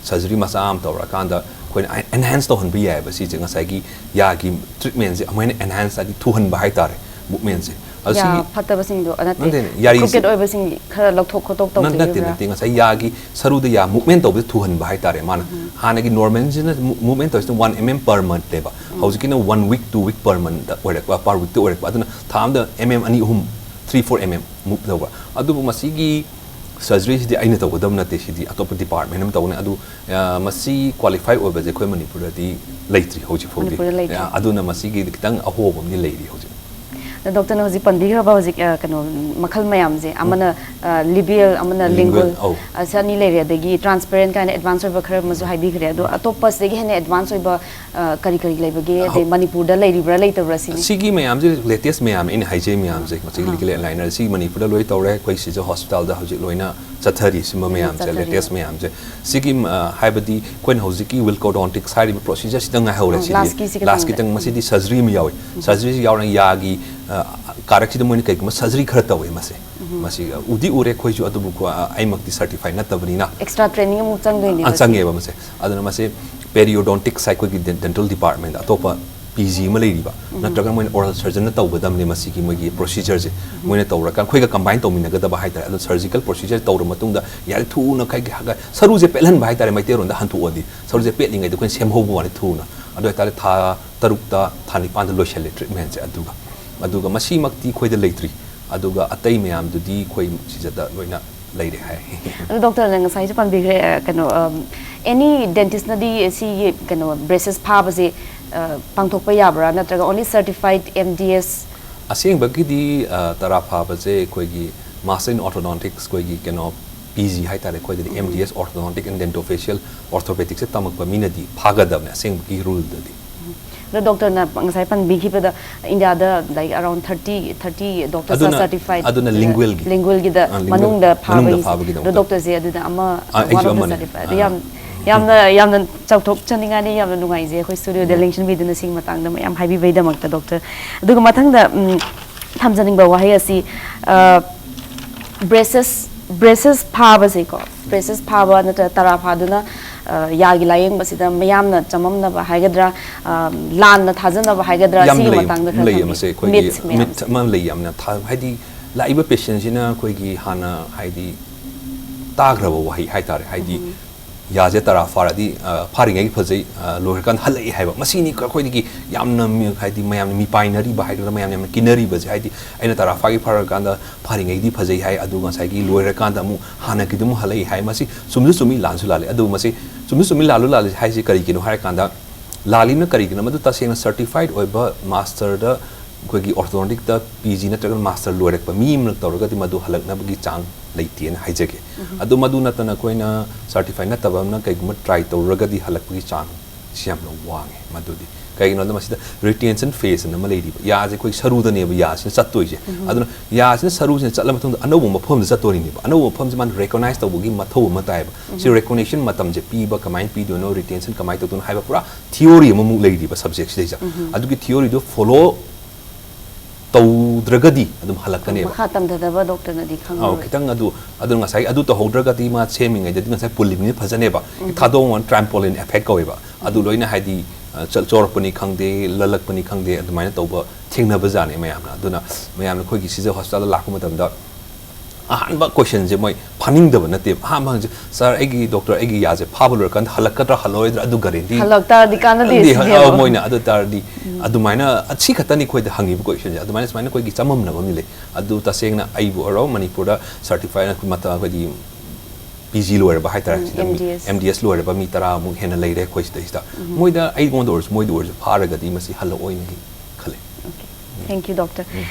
Surgery ꯃꯆꯥ ꯑꯃ ꯇꯧꯔꯀꯥꯟꯗ ꯑꯩꯈꯣꯏꯅ enhance ꯇꯧꯍꯟꯕ ꯌꯥꯏꯑꯕ꯫ ꯁꯤꯁꯦ ꯉꯁꯥꯏꯒꯤ ꯌꯥꯒꯤ treatmentꯁꯦ ꯑꯃꯨꯛ ꯍꯦꯟꯅ enhance, ꯍꯥꯏꯗꯤ ꯊꯨꯍꯟꯕ ꯍꯥꯏꯇꯥꯔꯦ, movementꯁꯦ꯫ ꯑꯗꯣ ꯌꯥ ꯁꯤꯒꯤ ꯐꯠꯇꯕꯁꯤꯡꯗꯣ, ꯑ, ꯅꯠꯇꯦ, ꯅꯠꯇꯦ, ꯌꯥꯔꯤꯁꯦ crooked ꯑꯣꯏꯕꯁꯤꯡꯗꯤ ꯈꯔ ꯂꯧꯊꯣꯛ ꯈꯣꯠꯇꯣꯛ ꯅꯠ-, ꯅꯠꯇꯦ, ꯇꯧꯕꯤꯕ꯭ꯔꯥ? ꯅꯠꯇꯦ, ꯉꯁꯥꯏ ꯌꯥꯒꯤ ꯁꯔꯨꯗ ꯌꯥ movement ꯇꯧꯕꯁꯦ ꯊꯨꯍꯟꯕ ꯍꯥꯏꯇꯥꯔꯦ ꯃꯥꯅ꯫ ꯍꯥꯟꯅꯒꯤ normalꯁꯤꯅ mo-, movement ꯇꯧꯔꯤꯁꯤꯅ one mm per monthꯅꯦꯕ꯫ ꯍꯧꯖꯤꯛꯀꯤꯅ one week, two week per monthꯇ ꯑꯣꯏꯔꯛꯄ, per weekꯇ ꯑꯣꯏꯔꯛꯄ꯫ ꯑꯗꯨꯅ ꯊꯥ ꯑꯃꯗ mm ꯑꯅꯤ, ꯑꯍꯨꯝ, three, four mm move ꯇꯧꯕ꯫ ꯑꯗꯨꯕꯨ ꯃꯁꯤꯒꯤ surgeryꯁꯤꯗꯤ ꯑꯩꯅ ꯇꯧꯒꯗꯕ ꯅꯠꯇꯦ, ꯁꯤꯗꯤ ꯑꯇꯣꯞꯄ department ꯑꯃ ꯇꯧꯒꯅꯤ꯫ ꯑꯗꯨ, ꯑ, ꯃꯁꯤ qualify ꯑꯣꯏꯕꯁꯦ ꯑꯩꯈꯣꯏ ꯃꯅꯤꯄꯨꯔꯗꯗꯤ ꯂꯩꯇ꯭ꯔꯤ ꯍꯧꯖꯤꯛ ꯐꯥꯎꯗꯤ꯫ ꯃꯅꯤꯄꯨꯔꯗ ꯂꯩꯇ꯭ꯔꯤ꯫ ꯑ, ꯑꯗꯨꯅ ꯃꯁꯤꯒꯤꯗꯤ ꯈꯤꯇꯪ ꯑꯍꯣꯕ ꯑꯃꯗꯤ ꯂꯩꯔꯤ ꯍꯧꯖꯤꯛ꯫ ꯑꯗꯣ ꯗꯣꯛꯇꯔꯅ ꯍꯧꯖꯤꯛ ꯄꯟꯕꯤꯈ꯭ꯔꯕ ꯍꯧꯖꯤꯛ, ꯑ, ꯀꯩꯅꯣ, ꯃꯈꯜ ꯃꯌꯥꯝꯁꯦ, ꯑꯃꯅ, ꯑ, labial, ꯑꯃꯅ Lingual, lingual, ꯑꯧ꯫ ꯑ, ꯁꯤ ꯑꯅꯤ ꯂꯩꯔꯦ, ꯑꯗꯒꯤ transparent ꯀꯥꯏꯅ advance ꯑꯣꯏꯕ ꯈꯔ ꯑꯃꯁꯨ ꯍꯥꯏꯕꯤꯈ꯭ꯔꯦ꯫ ꯑꯗꯣ ꯑꯇꯣꯞꯄ ꯁꯤꯗꯒꯤ ꯍꯦꯟꯅ advance ꯑꯣꯏꯕ, ꯑ, ꯀꯔꯤ ꯀꯔꯤ ꯂꯩꯕꯒꯦ? ꯑꯗꯩ ꯃꯅꯤꯄꯨꯔꯗ ꯂꯩꯔꯤꯕ꯭ꯔꯥ ꯂꯩꯇꯕ꯭ꯔꯥ ꯁꯤꯅꯤ? ꯁꯤꯒꯤ ꯃꯌꯥꯝꯁꯦ latest ꯃꯌꯥꯝ ꯑꯩꯅ ꯍꯥꯏꯖꯩ ꯃꯌꯥꯝꯁꯦ, ꯉꯁꯥꯏꯒꯤ ꯑꯥ꯫ Liquid Aligner ꯁꯤ ꯃꯅꯤꯄꯨꯔꯗ ꯂꯣꯏ ꯇꯧꯔꯦ꯫ ꯑꯩꯈꯣꯏ ꯁꯤꯖ hospitalꯗ ꯍꯧꯖꯤꯛ ꯂꯣꯏꯅ ꯆꯠꯊꯔꯤ ꯁꯤꯒꯨꯝꯕ ꯎꯝ, ꯃꯌꯥꯝꯁꯦ, ꯆꯠꯊꯔꯤ꯫ Latest ꯃꯌꯥꯝꯁꯦ꯫ ꯁꯤꯒꯤ, ꯑ, ꯍꯥꯏꯕꯗꯤ ꯑꯩꯈꯣꯏꯅ ꯍꯧꯖꯤꯛꯀꯤ Wilcodontics ꯍꯥꯏꯔꯤꯕ procedure ꯁꯤꯗ ꯉꯥꯏꯍꯧꯔꯦ꯫ ꯎꯝ, ꯁꯤꯗꯤ last ꯀꯤꯁꯤ ꯈꯤꯇꯪ last ꯈꯤꯇꯪ, ꯎꯝ꯫ ꯃꯁꯤꯗꯤ surgery ꯑꯃ ꯌꯥꯎꯏ꯫ ꯎꯝ꯫ Surgery ꯁꯤ ꯌꯥꯎꯔꯒ ꯌꯥꯒꯤ, ꯑ, ꯀꯥꯔꯛꯁꯤꯗ ꯃꯣꯏꯅ ꯀꯩꯒꯨꯝꯕ surgery ꯈꯔ ꯇꯧꯋꯦ ꯃꯁꯦ꯫ ꯎꯝ꯫ ꯃꯁꯤ, ꯑ, ꯎꯗꯤ ꯎꯔꯦ ꯑꯩꯈꯣꯏꯁꯨ, ꯑꯗꯨꯕꯨ ꯑꯩꯈꯣꯏ, ꯑ, ꯑꯩꯃꯛꯇꯤ certify ꯅꯠꯇꯕꯅꯤꯅ꯫ Extra training ꯑꯃꯨꯛ ꯆꯪꯗꯣꯏꯅꯦꯕ ꯑ, ꯁꯤ꯫ ꯆꯪꯉꯦꯕ ꯃꯁꯦ꯫ ꯑꯗꯨꯅ ꯃꯁꯦ periodontics ꯍꯥꯏ ꯑꯩꯈꯣꯏꯒꯤ ꯗꯦꯟ-, dental department ꯑꯇꯣꯞꯄ P G ꯑꯃ ꯂꯩꯔꯤꯕ, ꯎꯝ꯫ ꯅꯠꯇ꯭ꯔꯒ ꯃꯣꯏꯅ oral surgeon ꯅ ꯇꯧꯒꯗꯕꯅꯤ ꯃꯁꯤꯒꯤ ꯃꯣꯏꯒꯤ procedure ꯁꯦ꯫ ꯎꯝ꯫ ꯃꯣꯏꯅ ꯇꯧꯔꯒ ꯑꯩꯈꯣꯏꯒ combine ꯇꯧꯃꯤꯟꯅꯒꯗꯕ ꯍꯥꯏꯇꯥꯔꯦ꯫ ꯑꯗꯣ surgical procedure ꯇꯧꯔ ꯃꯇꯨꯡꯗ ꯌꯥꯔꯦ ꯊꯨꯅ ꯈꯥꯏꯒꯤ ꯍꯥꯏꯒ-, ꯁꯔꯨꯁꯦ ꯄꯦꯠꯍꯟꯕ ꯍꯥꯏꯇꯥꯔꯦ, ꯃꯩꯇꯩꯔꯣꯟꯗ ꯍꯟꯗꯣꯛꯑꯗꯤ꯫ ꯁꯔꯨꯁꯦ ꯄꯦꯠꯂꯤꯉꯩꯗ ꯑꯩꯈꯣꯏꯅ ꯁꯦꯝꯍꯧꯕ ꯋꯥꯅꯤ ꯊꯨꯅ꯫ ꯑꯗꯨ ꯑꯣꯏꯇꯥꯔꯗꯤ ꯊꯥ ꯇꯔꯨꯛꯇ, ꯊꯥ ꯅꯤꯄꯥꯟꯗ ꯂꯣꯏꯁꯜꯂꯦ treatment ꯁꯦ꯫ ꯑꯗꯨꯒ, ꯑꯗꯨꯒ ꯃꯁꯤꯃꯛꯇꯤ ꯑꯩꯈꯣꯏꯗ ꯂꯩꯇ꯭ꯔꯤ꯫ ꯑꯗꯨꯒ ꯑꯇꯩ ꯃꯌꯥꯝꯗꯨꯗꯤ ꯑꯩꯈꯣꯏ ꯁꯤꯗ ꯂꯣꯏꯅ ꯂꯩꯔꯦ ꯍꯥꯏ꯫ ꯑꯗꯣ doctor ꯅ ꯉꯁꯥꯏꯁꯨ ꯄꯟꯕꯤꯈ꯭ꯔꯦ, ꯑ, ꯀꯩꯅꯣ, ꯑꯝ, any dentist ꯅꯗꯤ ꯁꯤꯒꯤ ꯀꯩꯅꯣ braces ꯐꯥꯕꯁꯦ, ꯑ, ꯄꯥꯡꯊꯣꯛꯄ ꯌꯥꯕ꯭ꯔꯥ, ꯅꯠꯇ꯭ꯔꯒ only certified M D S? ꯑꯁꯦꯡꯕꯒꯤꯗꯤ, ꯑ, ꯇꯔꯥ ꯐꯥꯕꯁꯦ ꯑꯩꯈꯣꯏꯒꯤ Master in Orthodontics, ꯑꯩꯈꯣꯏꯒꯤ ꯀꯩꯅꯣ P G ꯍꯥꯏꯇꯥꯔꯦ, ꯑꯩꯈꯣꯏꯗꯗꯤ ꯎꯝ꯫ M D S, Orthodontic and Dentofacial Orthopedics ꯁꯦ ꯇꯝꯃꯛꯄ ꯃꯤꯅꯗꯤ ꯐꯥꯒꯗꯕꯅꯦ ꯑꯁꯦꯡꯕꯒꯤ rule ꯗꯗꯤ꯫ ꯑꯗꯣ doctor ꯅ ꯉꯁꯥꯏ ꯄꯟꯕꯤꯈꯤꯕꯗ ꯏꯟꯗꯤꯌꯥꯗ, like, around thirty, thirty doctors ꯑꯗꯨꯅ, are certified꯫ ꯑꯗꯨꯅ lingual ꯒꯤ꯫ Lingual ꯒꯤꯗ ꯑ, lingual ꯃꯅꯨꯡꯗ ꯃꯅꯨꯡꯗ ꯐꯥꯕꯒꯤ꯫ ꯐꯥꯕꯒꯤꯗꯃꯛꯇ꯫ ꯑꯗꯣ doctor ꯁꯦ ꯑꯗꯨꯗ ꯑꯃ, ꯑ, ꯑꯩꯁꯨ one of the ꯑꯃꯅꯦ꯫ Certified꯫ ꯑꯗꯨ ꯑ꯫ ꯌꯥꯝ, ꯌꯥꯝꯅ, ꯌꯥꯝꯅ ꯆꯥꯎꯊꯣꯛꯆꯅꯤꯡꯉꯥꯏꯅꯤ, ꯌꯥꯝꯅ ꯅꯨꯡꯉꯥꯏꯖꯩ ꯑꯩꯈꯣꯏ studio ꯗ ꯎꯝ꯫ ꯂꯦꯡꯁꯤꯟꯕꯤꯗꯨꯅ ꯁꯤꯒꯤ ꯃꯇꯥꯡꯗ ꯃꯌꯥꯝ ꯍꯥꯏꯕꯤꯕꯩꯗꯃꯛꯇ doctor꯫ ꯑꯗꯨꯒ ꯃꯊꯪꯗ, ꯎꯝ, ꯊꯝꯖꯅꯤꯡꯕ ꯋꯥꯍꯩ ꯑꯁꯤ, ꯑ, braces, braces ꯐꯥꯕꯁꯦꯀꯣ, braces ꯐꯥꯕ ꯅꯠꯇ꯭ꯔꯒ ꯇꯔꯥ ꯐꯥꯗꯨꯅ, ꯑ, ꯌꯥꯒꯤ ꯂꯥꯌꯦꯡꯕꯁꯤꯗ ꯃꯤꯌꯥꯝꯅ ꯆꯃꯝꯅꯕ ꯍꯥꯏꯒꯗ꯭ꯔꯥ, ꯑ, ꯂꯥꯟꯅ ꯊꯥꯖꯅꯕ ꯍꯥꯏꯒꯗ꯭ꯔꯥ, ꯌꯥꯝ ꯁꯤꯒꯤ ꯂꯩ, ꯃꯇꯥꯡꯗ ꯈꯔ ꯂꯩꯌꯦ ꯊꯝꯕꯤꯌꯨ꯫ ꯃꯁꯦ ꯑꯩꯈꯣꯏꯒꯤ Myths ꯃꯌꯥꯝꯁꯦ꯫ Myth ꯑꯃ ꯂꯩ ꯌꯥꯝꯅ ꯊꯥ-, ꯍꯥꯏꯗꯤ ꯂꯥꯛꯏꯕ patient ꯁꯤꯅ ꯑꯩꯈꯣꯏꯒꯤ ꯍꯥꯟꯅ ꯍꯥꯏꯗꯤ ꯇꯥꯈ꯭ꯔꯕ ꯋꯥꯍꯩ ꯍꯥꯏꯇꯥꯔꯦ, ꯍꯥꯏꯗꯤ ꯎꯝ꯫ ꯌꯥꯁꯦ ꯇꯔꯥ ꯐꯥꯔꯗꯤ, ꯑ, ꯐꯥꯔꯤꯉꯩꯒꯤ ꯐꯖꯩ, ꯑ, ꯂꯣꯏꯈ꯭ꯔꯀꯥꯟꯗ ꯍꯜꯂꯛꯏ ꯍꯥꯏꯕ꯫ ꯃꯁꯤꯅꯤ ꯑꯩꯈꯣꯏꯗꯒꯤ ꯌꯥꯝꯅ ꯃꯤ-, ꯍꯥꯏꯗꯤ ꯃꯌꯥꯝꯅ ꯃꯤꯄꯥꯏꯅꯔꯤꯕ ꯍꯥꯏꯒꯗ꯭ꯔꯥ, ꯃꯌꯥꯝꯅ ꯌꯥꯝꯅ ꯀꯤꯅꯔꯤꯕꯁꯦ꯫ ꯍꯥꯏꯗꯤ ꯑꯩꯅ ꯇꯔꯥ ꯐꯥꯒꯤ ꯐꯥꯔꯀꯥꯟꯗ ꯐꯥꯔꯤꯉꯩꯗꯤ ꯐꯖꯩ ꯍꯥꯏ, ꯑꯗꯨꯒ ꯉꯁꯥꯏꯒꯤ ꯂꯣꯏꯔꯀꯥꯟꯗ ꯑꯃꯨꯛ ꯍꯥꯟꯅꯒꯤꯗꯨ ꯑꯃꯨꯛ ꯍꯜꯂꯛꯏ ꯍꯥꯏ꯫ ꯃꯁꯤ ꯆꯨꯝꯁꯨ ꯆꯨꯝꯃꯤ, ꯂꯥꯟꯁꯨ ꯂꯥꯜꯂꯤ꯫ ꯑꯗꯨꯕꯨ ꯃꯁꯤ ꯆꯨꯝꯁꯨ ꯆꯨꯝꯃꯤ, ꯂꯥꯜꯂꯨ ꯂꯥꯜꯂꯤ ꯍꯥꯏꯁꯤ ꯀꯔꯤꯒꯤꯅꯣ ꯍꯥꯏꯔꯀꯥꯟꯗ, ꯂꯥꯜꯂꯤꯕꯅ ꯀꯔꯤꯒꯤꯅꯣ? ꯃꯗꯨ ꯇꯁꯦꯡꯅ certified ꯑꯣꯏꯕ master ꯗ ꯑꯩꯈꯣꯏꯒꯤ orthodontic ꯇ P G ꯅꯠꯇ꯭ꯔꯒ master ꯂꯣꯏꯔꯛꯄ ꯃꯤ ꯑꯃꯅ ꯇꯧꯔꯒꯗꯤ ꯃꯗꯨ ꯍꯜꯂꯛꯅꯕꯒꯤ ꯆꯥꯡ ꯂꯩꯇꯦꯅ ꯍꯥꯏꯖꯒꯦ꯫ ꯎꯝ꯫ ꯑꯗꯨ ꯃꯗꯨ ꯅꯠꯇꯅ ꯑꯩꯈꯣꯏꯅ certified ꯅꯠꯇꯕ ꯑꯃꯅ ꯀꯩꯒꯨꯝꯕ try ꯇꯧꯔꯒꯗꯤ ꯍꯜꯂꯛꯄꯒꯤ ꯆꯥꯡ ꯁꯤ ꯌꯥꯝꯅ ꯋꯥꯡꯉꯦ ꯃꯗꯨꯗꯤ꯫ ꯀꯩꯒꯤꯅꯣꯗ ꯃꯁꯤꯗ retention phase ꯑꯅ ꯑꯃ ꯂꯩꯔꯤꯕ, ꯌꯥꯁꯦ ꯑꯩꯈꯣꯏ ꯁꯔꯨꯗꯅꯦꯕ ꯌꯥꯁꯤꯅ ꯆꯠꯇꯣꯏꯁꯦ꯫ ꯑꯗꯨꯅ ꯌꯥꯁꯤꯅ ꯁꯔꯨꯁꯤꯅ ꯆꯠꯂ ꯃꯇꯨꯡꯗ ꯑꯅꯧꯕ ꯃꯐꯝꯗ ꯆꯠꯇꯣꯔꯤꯅꯦꯕ꯫ ꯑꯅꯧꯕ ꯃꯐꯝꯁꯦ ꯃꯥꯅ recognize ꯇꯧꯕꯒꯤ ꯃꯊꯧ ꯑꯃ ꯇꯥꯏꯌꯦꯕ꯫ ꯁꯤ recognition ꯃꯇꯝꯁꯦ ꯄꯤꯕ, ꯀꯃꯥꯏꯅ ꯄꯤꯗꯣꯏꯅꯣ, retention ꯀꯃꯥꯏꯅ ꯇꯧꯗꯣꯏꯅꯣ ꯍꯥꯏꯕ ꯄꯨꯔꯥ theory ꯑꯃꯃꯨꯛ ꯂꯩꯔꯤꯕ subject ꯁꯤꯗꯩꯁꯤꯗ꯫ ꯑꯗꯨꯒꯤ theory ꯗꯣ follow ꯇꯧꯗ꯭ꯔꯒꯗꯤ ꯑꯗꯨꯝ ꯍꯜꯂꯛꯀꯅꯦꯕ꯫ ꯃꯈꯥ ꯇꯝꯊꯗꯕ doctor ꯅꯗꯤ ꯑꯧ, ꯈꯪꯉꯔꯣꯏ꯫ ꯈꯤꯇꯪ ꯑꯗꯨ, ꯑꯗꯨ ꯉꯁꯥꯏ ꯑꯗꯨ ꯇꯧꯍꯧꯗ꯭ꯔꯒꯗꯤ ꯃꯥ ꯁꯦꯝꯃꯤꯉꯩꯗꯗꯤ ꯉꯁꯥꯏ ꯄꯨꯜꯂꯤꯕꯅꯤꯅ ꯐꯖꯅꯦꯕ꯫ ꯊꯥꯗꯣꯛꯑꯣ, trampoline effect ꯀꯧꯋꯦꯕ꯫ ꯑꯗꯨ ꯂꯣꯏꯅ ꯍꯥꯏꯗꯤ, ꯑ, ꯆꯠ-, ꯆꯥꯎꯔꯛꯄꯅꯤ ꯈꯪꯗꯦ, ꯂꯜꯂꯛꯄꯅꯤ ꯈꯪꯗꯦ, ꯑꯗꯨꯃꯥꯏꯅ ꯇꯧꯕ ꯊꯦꯡꯅꯕꯖꯥꯠꯅꯤ ꯃꯌꯥꯝꯅ꯫ ꯑꯗꯨꯅ ꯃꯌꯥꯝꯅ ꯑꯩꯈꯣꯏꯒꯤ ꯁꯤꯖ hospital ꯗ ꯂꯥꯛꯄ ꯃꯇꯝꯗ ꯑꯍꯥꯟꯕ question ꯁꯦ ꯃꯣꯏ ꯐꯥꯅꯤꯡꯗꯕ ꯅꯠꯇꯦꯕ꯫ ꯑꯍꯥꯟꯕ ꯍꯪꯉꯤꯁꯦ, "Sir, ꯑꯩꯒꯤ doctor, ꯑꯩꯒꯤ ꯌꯥꯁꯦ ꯐꯥꯕ ꯂꯣꯏꯔꯀꯥꯟꯗ ꯍꯜꯂꯛꯀꯗ꯭ꯔꯥ ꯍꯜꯂꯛꯑꯣꯏꯗ꯭ꯔꯥ ꯑꯗꯨ guarantee?" ꯍꯜꯂꯛ ꯇꯥꯔꯗꯤ ꯀꯥꯟꯅꯗꯦ ꯈꯪꯗꯦ, ꯁꯤꯅꯦꯕ꯫ ꯃꯣꯏꯅ ꯑꯗꯨ ꯇꯥꯔꯗꯤ ꯑꯗꯨꯃꯥꯏꯅ, ꯑꯁꯤ ꯈꯛꯇꯅꯤ ꯑꯩꯈꯣꯏꯗ ꯍꯪꯉꯤꯕ question ꯁꯦ꯫ ꯑꯗꯨꯃꯥꯏꯅ ꯁꯨꯃꯥꯏꯅ ꯑꯩꯈꯣꯏꯒꯤ ꯆꯃꯝꯅꯕ ꯑꯃꯗꯤ ꯂꯩ꯫ ꯑꯗꯨ ꯇꯁꯦꯡꯅ ꯑꯩꯕꯨ ꯑꯣꯏꯔꯣ, ꯃꯅꯤꯄꯨꯔꯗ certified ꯃꯇꯝ ꯑꯩꯈꯣꯏꯗꯤ P G ꯂꯣꯏꯔꯕ ꯍꯥꯏꯇꯥꯔꯦ, ꯎꯝ, ꯁꯤꯗ M D S. M D S ꯂꯣꯏꯔꯕ ꯃꯤ ꯇꯔꯥꯃꯨꯛ ꯍꯦꯟꯅ ꯂꯩꯔꯦ ꯑꯩꯈꯣꯏ ꯁꯤꯗꯩꯁꯤꯗ꯫ ꯃꯣꯏꯗ, ꯑꯩꯉꯣꯟꯗ ꯑꯣꯏꯔꯁꯨ, ꯃꯣꯏꯗ ꯑꯣꯏꯔꯁꯨ ꯐꯥꯔꯒꯗꯤ ꯃꯁꯤ ꯍꯜꯂꯛꯑꯣꯏꯅ ꯑꯩ ꯈꯜꯂꯦ꯫ Okay. Thank you, doctor.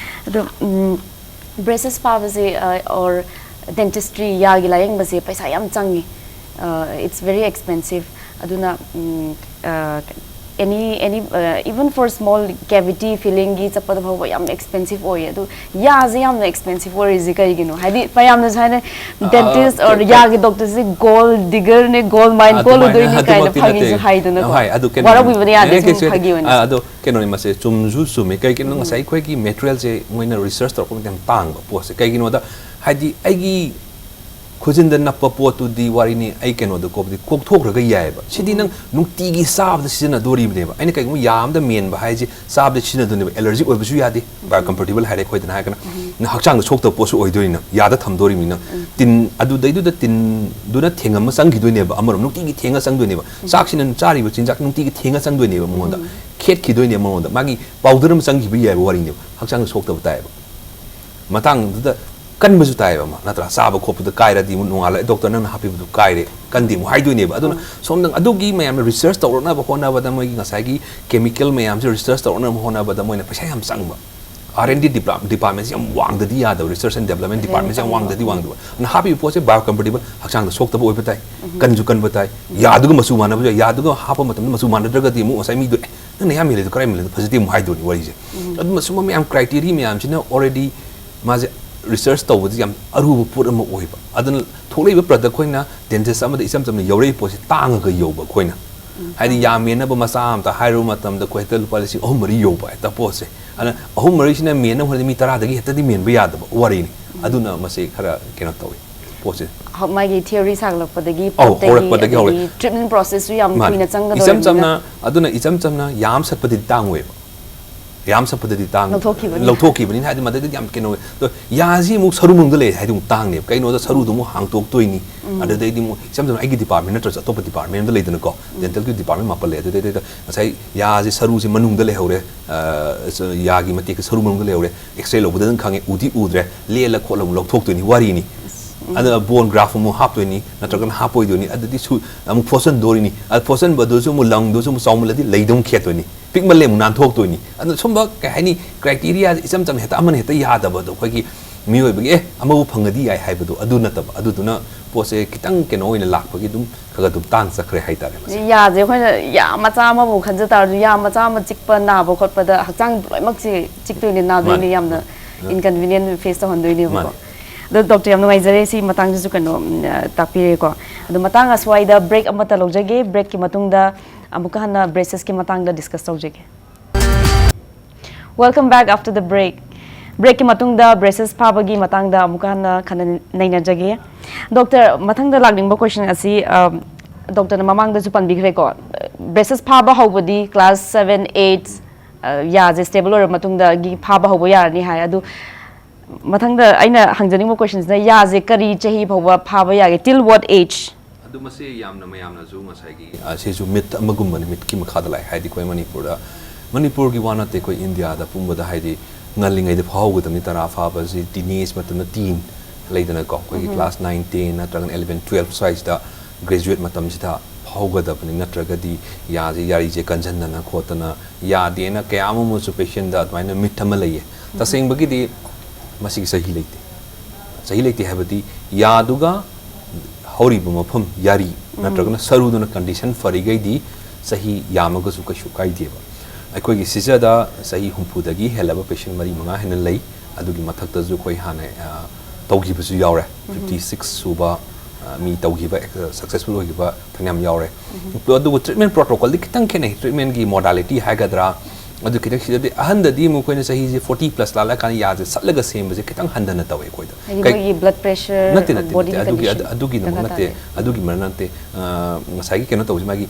ꯑꯗꯣ, ꯎꯝ, braces ꯐꯥꯕꯁꯦ, ꯑ, or dentistry, ꯌꯥꯒꯤ ꯂꯥꯌꯦꯡꯕꯁꯦ ꯄꯩꯁꯥ ꯌꯥꯝ ꯆꯪꯉꯤ꯫ ꯑ, it's very expensive. ꯑꯗꯨꯅ, ꯎꯝ, ꯑ, any, any, ꯑ, even for small cavity filling ꯒꯤ ꯆꯠꯄꯗ ꯐꯥꯎꯕ ꯌꯥꯝꯅ expensive ꯑꯣꯏꯌꯦ꯫ ꯑꯗꯨ ꯌꯥꯁꯦ ꯌꯥꯝꯅ expensive ꯑꯣꯏꯔꯤꯁꯦ ꯀꯩꯒꯤꯅꯣ? ꯍꯥꯏꯗꯤ ꯃꯌꯥꯝꯅꯁꯨ ꯍꯥꯏꯅ, dentist or ꯀꯩ-, ꯀꯩ-, ꯌꯥꯒꯤ doctor ꯁꯦ gold digger ꯅꯦ, gold mine ꯑꯗꯨꯃꯥꯏꯅ, ꯀꯣꯜꯂꯨꯗꯣꯏꯅꯦ ꯀꯥꯏꯅ ꯑꯗꯨꯃꯛꯇꯤ ꯐꯥꯒꯤꯁꯨ ꯅꯠꯇꯦ꯫ ꯍꯥꯏꯗꯅꯀꯣ꯫ ꯍꯣꯏ, ꯑꯗꯨ ꯀꯩꯅꯣ, ꯋꯥꯔꯧꯕꯤꯕꯗꯤ ꯌꯥꯗꯦ, ꯑꯦ, ꯁꯨꯝ ꯀꯩꯁꯨ ꯅꯠꯇꯦ꯫ ꯐꯥꯒꯤ ꯑꯣꯏꯅ꯫ ꯑ, ꯑꯗꯣ ꯀꯩꯅꯣꯅꯤ, ꯃꯁꯦ ꯆꯨꯝꯁꯨ ꯆꯨꯝꯃꯦ꯫ ꯀꯩꯒꯤꯅꯣ, ꯉꯁꯥꯏ ꯑꯩꯈꯣꯏꯒꯤ material ꯁꯦ ꯃꯣꯏꯅ research ꯇꯧꯔꯛꯄ ꯃꯇꯝꯗ ꯌꯥꯝ ꯇꯥꯡꯕ ꯄꯣꯠꯁꯦ꯫ ꯀꯩꯒꯤꯅꯣꯗ, ꯍꯥꯏꯗꯤ ꯑꯩꯒꯤ ꯈꯨꯖꯤꯟꯗ ꯅꯞꯄ ꯄꯣꯠꯇꯨꯗꯤ ꯋꯥꯔꯤꯅꯤ, ꯑꯩ ꯀꯩꯅꯣꯗ ꯀꯣꯛꯄꯗꯤ ꯀꯣꯛꯊꯣꯛꯈ꯭ꯔꯒ ꯌꯥꯏꯑꯕ꯫ ꯁꯤꯗꯤ ꯅꯪ ꯅꯨꯡꯇꯤꯒꯤ ꯆꯥꯕꯗ ꯁꯤꯖꯤꯟꯅꯗꯣꯔꯤꯕꯅꯦꯕ꯫ ꯑꯩꯅ ꯀꯩꯒꯨꯝꯕ ꯌꯥ ꯑꯃꯗ ꯃꯦꯟꯕ ꯍꯥꯏꯁꯦ ꯆꯥꯕꯗ ꯁꯤꯖꯤꯟꯅꯗꯣꯏꯅꯦꯕ, allergic ꯑꯣꯏꯕꯁꯨ ꯌꯥꯗꯦ, biocompatible ꯍꯥꯏꯔꯦ ꯑꯩꯈꯣꯏꯗꯅ ꯍꯥꯏꯔꯒꯅ꯫ ꯅꯪ ꯍꯛꯆꯥꯡꯗ ꯁꯣꯛꯇꯕ ꯄꯣꯠꯁꯨ ꯑꯣꯏꯗꯣꯏꯅꯤ, ꯅꯪ ꯌꯥꯗ ꯊꯝꯗꯣꯔꯤꯕꯅꯤ ꯅꯪ꯫ ꯇꯤꯟ ꯑꯗꯨꯗꯩꯗꯨꯗ ꯇꯤꯟꯗꯨꯅ ꯊꯦꯡꯉꯝꯃ ꯆꯪꯈꯤꯗꯣꯏꯅꯦꯕ, ꯑꯃꯔꯣꯝ ꯅꯨꯡꯇꯤꯒꯤ ꯊꯦꯡꯉ ꯆꯪꯗꯣꯏꯅꯦꯕ꯫ ꯆꯥꯛꯁꯤꯅ ꯆꯥꯔꯤꯕ ꯆꯤꯟꯖꯥꯛ ꯅꯨꯡꯇꯤꯒꯤ ꯊꯦꯡꯉ ꯆꯪꯗꯣꯏꯅꯦꯕ ꯃꯉꯣꯟꯗ, ꯈꯦꯠꯈꯤꯗꯣꯏꯅꯦꯕ ꯃꯉꯣꯟꯗ꯫ ꯃꯥꯒꯤ powder ꯑꯃ ꯆꯪꯈꯤꯕ ꯌꯥꯏꯕ ꯋꯥꯔꯤꯅꯦꯕ, ꯍꯛꯆꯥꯡꯗ ꯁꯣꯛꯇꯕ ꯇꯥꯏꯌꯦꯕ꯫ ꯃꯇꯥꯡꯗꯨꯗ ꯀꯟꯕꯁꯨ ꯇꯥꯏꯌꯦꯕ ꯑꯃ, ꯅꯠꯇ꯭ꯔꯥ? ꯆꯥꯕ ꯈꯣꯠꯄꯗ ꯀꯥꯏꯔꯗꯤ ꯑꯃꯨꯛ ꯅꯣꯡꯉꯥꯜꯂꯒ, "ꯗꯣꯛꯇꯔ, ꯅꯪꯅ ꯍꯥꯞꯄꯤꯕꯗꯨ ꯀꯥꯏꯔꯦ, ꯀꯟꯗꯦ" ꯑꯃꯨꯛ ꯍꯥꯏꯗꯣꯏꯅꯦꯕ꯫ ꯑꯗꯨꯅ ꯁꯣꯝꯗ ꯑꯗꯨꯒꯤ ꯃꯌꯥꯝꯅ research ꯇꯧꯔꯛꯅꯕ ꯍꯣꯠꯅꯕꯗ, ꯃꯣꯏꯒꯤ ꯉꯁꯥꯏꯒꯤ chemical ꯃꯌꯥꯝꯁꯦ research ꯇꯧꯔꯛꯅꯕ ꯍꯣꯠꯅꯕꯗ ꯃꯣꯏꯅ ꯄꯩꯁꯥ ꯌꯥꯝ ꯆꯪꯕ꯫ R and D department ꯁꯤ ꯌꯥꯝ ꯋꯥꯡꯗꯗꯤ ꯌꯥꯗꯕ, research and development department ꯁꯤ ꯌꯥꯝ ꯋꯥꯡꯗꯗꯤ ꯋꯥꯡꯗꯕ꯫ ꯑꯗꯨꯅ ꯍꯥꯞꯄꯤꯕ ꯄꯣꯠꯁꯦ biocompatible, ꯍꯛꯆꯥꯡꯗ ꯁꯣꯛꯇꯕ ꯑꯣꯏꯕ ꯇꯥꯏ, ꯀꯟꯁꯨ ꯀꯟꯕ ꯇꯥꯏ, ꯌꯥꯗꯨꯒ ꯃꯆꯨ ꯃꯥꯟꯅꯕꯁꯨ ꯌꯥꯏ, ꯌꯥꯗꯨꯒ ꯍꯥꯞꯄ ꯃꯇꯝꯗ ꯃꯆꯨ ꯃꯥꯟꯅꯗ꯭ꯔꯒꯗꯤ ꯑꯃꯨꯛ ꯉꯁꯥꯏ ꯃꯤꯗꯣ, "ꯑꯦ, ꯅꯪꯅ ꯌꯥꯝ ꯍꯦꯜꯂꯤꯗꯣ ꯀꯔꯥꯏ ꯍꯦꯜꯂꯤꯗꯣ ꯐꯖꯗꯦ" ꯑꯃꯨꯛ ꯍꯥꯏꯗꯣꯏꯅꯤ ꯋꯥꯔꯤꯁꯦ꯫ ꯑꯗꯨꯅ ꯁꯨꯝꯕ ꯃꯌꯥꯝ criteria ꯃꯌꯥꯝꯁꯤꯅ already ꯃꯥꯁꯦ research ꯇꯧꯕꯗ ꯌꯥꯝ ꯑꯔꯨꯕ ꯄꯣꯠ ꯑꯃ ꯑꯣꯏꯕ꯫ ꯑꯗꯨꯅ ꯊꯣꯛꯂꯛꯏꯕ product ꯑꯩꯈꯣꯏꯅ dentist ꯑꯃꯗ ꯏꯆꯝ ꯆꯝꯅ ꯌꯧꯔꯛꯏ ꯄꯣꯠꯁꯦ ꯇꯥꯡꯉꯒ ꯌꯧꯕ ꯑꯩꯈꯣꯏꯅ꯫ ꯍꯥꯏꯗꯤ ꯌꯥ ꯃꯦꯟꯅꯕ ꯃꯆꯥ ꯑꯝꯇ ꯍꯥꯏꯔꯨꯕ ꯃꯇꯝꯗ ꯑꯩꯈꯣꯏ ꯍꯦꯛꯇ ꯂꯨꯄꯥ ꯂꯤꯁꯤꯡ ꯑꯍꯨꯝ ꯃꯔꯤ ꯌꯧꯕ ꯍꯦꯛꯇ ꯄꯣꯠꯁꯦ꯫ ꯑꯗꯨꯅ ꯑꯍꯨꯝ ꯃꯔꯤꯁꯤꯅ ꯃꯦꯟꯅꯕ ꯍꯣꯠꯅꯕꯗ ꯃꯤ ꯇꯔꯥꯗꯒꯤ ꯍꯦꯛꯇꯗꯤ ꯃꯦꯟꯕ ꯌꯥꯗꯕ ꯋꯥꯔꯤꯅꯤ꯫ ꯑꯗꯨꯅ ꯃꯁꯤ ꯈꯔ ꯀꯩꯅꯣ ꯇꯧꯋꯤ ꯄꯣꯠꯁꯦ꯫ ꯍ-, ꯃꯥꯒꯤ theory ꯁꯥꯒꯠꯂꯛꯄꯗꯒꯤ, ꯑꯧ, ꯄꯣꯠꯇꯒꯤ, ꯍꯧꯔꯛꯄꯗꯒꯤ ꯍꯧꯔꯦ꯫ ꯑꯗꯒꯤ treatment process ꯁꯨ ꯌꯥꯝ ꯃꯥꯅꯦ꯫ ꯀꯨꯏꯅ ꯆꯪꯒꯗꯧꯔꯤꯕꯅꯤꯅ꯫ ꯏꯆꯝ ꯆꯝꯅ, ꯑꯗꯨꯅ ꯏꯆꯝ ꯆꯝꯅ ꯌꯥꯝ ꯁꯠꯄꯗꯤ ꯇꯥꯡꯉꯣꯏꯕ꯫ ꯌꯥꯝ ꯁꯠꯄꯗꯗꯤ ꯇꯥꯡ-, ꯂꯧꯊꯣꯛꯈꯤꯕꯅꯤ꯫ ꯂꯧꯊꯣꯛꯈꯤꯕꯅꯤꯅ ꯍꯥꯏꯗꯤ ꯃꯗꯩꯗꯗꯤ ꯌꯥꯝ ꯀꯩꯅꯣ ꯑꯣꯏ꯫ ꯑꯗꯣ ꯌꯥꯁꯤ ꯑꯃꯨꯛ ꯁꯔꯨ ꯃꯅꯨꯡꯗ ꯂꯩ ꯍꯥꯏꯗꯤ ꯑꯃꯨꯛ ꯇꯥꯡꯅꯦꯕ꯫ ꯀꯩꯅꯣꯗ ꯁꯔꯨꯗꯣ ꯑꯃꯨꯛ ꯍꯥꯡꯇꯣꯛꯇꯣꯏꯅꯤ꯫ ꯑꯗꯨꯗꯩꯗꯤ ꯑꯃꯨꯛ ꯏꯆꯝ ꯆꯝꯅ ꯑꯩꯒꯤ department ꯅꯠꯇ꯭ꯔꯁꯨ ꯑꯇꯣꯞꯄ department ꯑꯃꯗ ꯂꯩꯗꯅꯀꯣ, dental ꯒꯤ department ꯃꯥꯄꯜ ꯂꯩ꯫ ꯑꯗꯨꯗꯩꯗ ꯉꯁꯥꯏ ꯌꯥꯁꯦ ꯁꯔꯨꯁꯦ ꯃꯅꯨꯡꯗ ꯂꯩꯍꯧꯔꯦ, ꯑ, ꯁ-, ꯌꯥꯒꯤ ꯃꯇꯦꯛꯁꯦ ꯁꯔꯨ ꯃꯅꯨꯡꯗ ꯂꯩꯍꯧꯔꯦ, X-ray ꯂꯧꯕꯗ ꯑꯗꯨꯝ ꯈꯪꯉꯦ, ꯎꯗꯤ ꯎꯗ꯭ꯔꯦ, ꯂꯦꯜꯂ ꯈꯣꯠꯂ ꯑꯃꯨꯛ ꯂꯧꯊꯣꯛꯇꯣꯏꯅꯤ ꯋꯥꯔꯤꯅꯤ꯫ ꯑꯗ bone graft ꯑꯃꯨꯛ ꯍꯥꯞꯇꯣꯏꯅꯤ, ꯅꯠꯇ꯭ꯔꯒꯅ ꯍꯥꯞꯄꯣꯏꯗꯣꯏꯅꯤ, ꯑꯗꯨꯗꯤ ꯁꯨ-, ꯑꯃꯨꯛ ꯐꯣꯠꯆꯟꯗꯣꯔꯤꯅꯤ꯫ ꯑꯗ ꯐꯣꯠꯆꯟꯕꯗꯨꯁꯨ ꯑꯃꯨꯛ ꯂꯪꯗꯨꯁꯨ ꯑꯃꯨꯛ ꯆꯥꯎꯃꯜꯂꯗꯤ ꯂꯩꯗ ꯑꯃꯨꯛ ꯈꯦꯠꯇꯣꯏꯅꯤ꯫ ꯄꯤꯛꯃꯜꯂꯦ ꯑꯃꯨꯛ ꯅꯥꯟꯊꯣꯛꯇꯣꯏꯅꯤ꯫ ꯑꯗꯨꯅ ꯁꯨꯝꯕ ꯀꯩ ꯍꯥꯏꯅꯤ, criteria ꯏꯆꯝ ꯆꯝꯅ ꯍꯦꯛꯇ ꯑꯃꯅ ꯍꯦꯛꯇ ꯌꯥꯗꯕꯗꯣ, ꯑꯩꯈꯣꯏꯒꯤ ꯃꯤꯑꯣꯏꯕꯒꯤ "ꯑꯦ, ꯑꯃꯕꯨ ꯐꯪꯉꯗꯤ ꯌꯥꯏ" ꯍꯥꯏꯕꯗꯣ ꯑꯗꯨ ꯅꯠꯇꯕ꯫ ꯑꯗꯨꯗꯨꯅ ꯄꯣꯠꯁꯦ ꯈꯤꯇꯪ ꯀꯩꯅꯣ ꯑꯣꯏꯅ ꯂꯥꯛꯄꯒꯤ ꯑꯗꯨꯝ ꯈꯔ ꯈꯔ ꯑꯗꯨꯝ ꯇꯥꯡ ꯆꯠꯈ꯭ꯔꯦ ꯍꯥꯏꯇꯥꯔꯦ ꯃꯁꯦ꯫ ꯌꯥꯁꯦ ꯑꯩꯈꯣꯏꯅ ꯌꯥ ꯃꯆꯥ ꯑꯃꯕꯨ ꯈꯟꯖ ꯇꯥꯔꯁꯨ, ꯌꯥ ꯃꯆꯥ ꯑꯃ ꯆꯤꯛꯄ ꯅꯥꯕ ꯈꯣꯠꯄꯗ ꯍꯛꯆꯥꯡ ꯂꯣꯏꯅꯃꯛꯁꯦ ꯆꯤꯛꯇꯣꯏꯅꯦ, ꯅꯥꯗꯣꯏꯅꯦ, ꯃꯥꯅꯦ꯫ ꯌꯥꯝꯅ inconvenient face ꯇꯧꯍꯟꯗꯣꯏꯅꯦꯕꯀꯣ꯫ ꯃꯥꯅꯦ꯫ ꯑꯗꯣ doctor, ꯌꯥꯝ ꯅꯨꯡꯉꯥꯏꯖꯔꯦ ꯁꯤ ꯃꯇꯥꯡꯁꯤꯁꯨ ꯀꯩꯅꯣ, ꯎꯝ, ꯇꯥꯛꯄꯤꯔꯦꯀꯣ꯫ ꯑꯗꯣ ꯃꯇꯥꯡ ꯑꯁ꯭ꯋꯥꯏꯗ break ꯑꯃꯠꯇ ꯂꯧꯖꯒꯦ꯫ Break ꯀꯤ ꯃꯇꯨꯡꯗ ꯑꯃꯨꯛꯀ ꯍꯟꯅ braces ꯀꯤ ꯃꯇꯥꯡꯗ discuss ꯇꯧꯖꯒꯦ꯫ Welcome back after the break. Break ꯀꯤ ꯃꯇꯨꯡꯗ braces ꯐꯥꯕꯒꯤ ꯃꯇꯥꯡꯗ ꯑꯃꯨꯛꯀ ꯍꯟꯅ ꯈꯟꯅ ꯅꯩꯅꯖꯒꯦ꯫ Doctor, ꯃꯊꯪꯗ ꯂꯥꯛꯅꯤꯡꯕ question ꯑꯁꯤ, ꯑ, doctor ꯅ ꯃꯃꯥꯡꯗꯁꯨ ꯄꯟꯕꯤꯈ꯭ꯔꯦꯀꯣ, braces ꯐꯥꯕ ꯍꯧꯕꯗꯤ class seven, eight, ꯑ, ꯌꯥꯁꯦ stable ꯑꯣꯏꯔꯕ ꯃꯇꯨꯡꯗꯒꯤ ꯐꯥꯕ ꯍꯧꯕ ꯌꯥꯔꯅꯤ ꯍꯥꯏ꯫ ꯑꯗꯨ ꯃꯊꯪꯗ ꯑꯩꯅ ꯍꯪꯖꯅꯤꯡꯕ question ꯁꯤꯅ, ꯌꯥꯁꯦ ꯀꯔꯤ ꯆꯍꯤ ꯐꯥꯎꯕ ꯐꯥꯕ ꯌꯥꯒꯦ? Till what age? ꯑꯗꯨ ꯃꯁꯤ ꯌꯥꯝꯅ ꯃꯌꯥꯝꯅꯁꯨ ꯉꯁꯥꯏꯒꯤ, ꯑ, ꯁꯤꯁꯨ myth ꯑꯃꯒꯨꯝꯕꯅꯤ, myth ꯀꯤ ꯃꯈꯥꯗ ꯂꯥꯛꯑꯦ꯫ ꯍꯥꯏꯗꯤ ꯑꯩꯈꯣꯏ ꯃꯅꯤꯄꯨꯔꯗ, ꯃꯅꯤꯄꯨꯔꯒꯤ ꯋꯥ ꯅꯠꯇꯦ, ꯑꯩꯈꯣꯏ ꯏꯟꯗꯤꯌꯥꯗ ꯄꯨꯝꯕꯗ ꯍꯥꯏꯗꯤ ꯉꯜꯂꯤꯉꯩꯗ ꯐꯥꯍꯧꯒꯗꯕꯅꯤ꯫ ꯇꯔꯥ ꯐꯥꯕꯁꯤ teenage ꯃꯇꯝꯗ, teen ꯂꯩꯗꯅꯀꯣ, ꯑꯩꯈꯣꯏꯒꯤ class nine, ten ꯅꯠꯇ꯭ꯔꯒꯅ eleven, twelve ꯁ꯭ꯋꯥꯏꯁꯤꯗ graduate ꯃꯇꯝꯁꯤꯗ ꯐꯥꯍꯧꯒꯗꯕꯅꯤ, ꯅꯠꯇ꯭ꯔꯒꯗꯤ ꯌꯥꯁꯦ, ꯌꯥꯔꯤꯁꯦ ꯀꯟꯁꯤꯟꯗꯅ ꯈꯣꯠꯇꯅ ꯌꯥꯗꯦꯅ ꯀꯌꯥ ꯑꯃꯁꯨ patient ꯗ ꯑꯗꯨꯃꯥꯏꯅ myth ꯑꯃ ꯂꯩꯌꯦ꯫ ꯇꯁꯦꯡꯕꯒꯤꯗꯤ ꯃꯁꯤꯒꯤ ꯆꯍꯤ ꯂꯩꯇꯦ꯫ ꯆꯍꯤ ꯂꯩꯇꯦ ꯍꯥꯏꯕꯗꯤ ꯌꯥꯗꯨꯒ ꯍꯧꯔꯤꯕ ꯃꯐꯝ, ꯌꯥꯔꯤ ꯅꯠꯇ꯭ꯔꯒꯅ ꯁꯔꯨꯗꯨꯅ condition ꯐꯔꯤꯈꯩꯗꯤ ꯆꯍꯤ ꯌꯥꯝꯃꯒꯁꯨ ꯀꯩꯁꯨ ꯀꯥꯏꯗꯦꯕ꯫ ꯑꯩꯈꯣꯏꯒꯤ ꯁꯤꯖꯗ ꯆꯍꯤ ꯍꯨꯝꯐꯨꯗꯒꯤ ꯍꯦꯜꯂꯕ patient ꯃꯔꯤ ꯃꯉꯥ ꯍꯦꯟꯅ ꯂꯩ꯫ ꯑꯗꯨꯒꯤ ꯃꯊꯛꯇꯁꯨ ꯑꯩꯈꯣꯏ ꯍꯥꯟꯅ, ꯑ, ꯇꯧꯈꯤꯕꯁꯨ ꯌꯥꯎꯔꯦ꯫ ꯐꯤꯐꯇꯤ ꯁꯤꯛꯁ ꯁꯨꯕ, ꯑ, ꯃꯤ ꯇꯧꯈꯤꯕ, ꯑ, successful ꯑꯣꯏꯈꯤꯕ ꯐꯅꯌꯥꯝ ꯌꯥꯎꯔꯦ꯫ ꯑꯗꯨꯕꯨ treatment protocolꯗꯤ ꯈꯤꯇꯪ ꯈꯦꯠꯅꯩ꯫ Treatmentꯒꯤ modalityꯍꯥꯏꯒꯗ꯭ꯔꯥ, ꯑꯗꯨ ꯈꯤꯇꯪ ꯁꯤꯗꯗꯤ ꯑꯍꯟꯗꯗꯤ ꯑꯃꯨꯛ ꯑꯩꯈꯣꯏꯅ ꯆꯍꯤꯁꯦ forty plus ꯂꯥꯜꯂꯀꯥꯟꯗ ꯌꯥꯁꯦ ꯁꯠꯂꯒ ꯁꯦꯝꯕꯁꯦ ꯈꯤꯇꯪ ꯍꯟꯊꯅ ꯇꯧꯋꯦ ꯑꯩꯈꯣꯏꯗ꯫ ꯍꯥꯏꯗꯤ ꯀꯩ- ꯃꯣꯏꯒꯤ blood pressure, ꯅꯠꯇꯦ, ꯅꯠꯇꯦ, body ꯅꯠꯇꯦ, ꯑꯗꯨꯒꯤ, condition ꯑꯗꯨ-, ꯑꯗꯨꯒꯤꯗꯃꯛ ꯗꯔꯀꯥꯔ ꯅꯠꯇꯦ, ꯇꯥꯗꯦ꯫ ꯑꯗꯨꯒꯤ ꯃꯔꯝ ꯅꯠꯇꯦ꯫ ꯑ, ꯉꯁꯥꯏꯒꯤ ꯀꯩꯅꯣ ꯇꯧꯕꯁꯦ, ꯃꯥꯒꯤ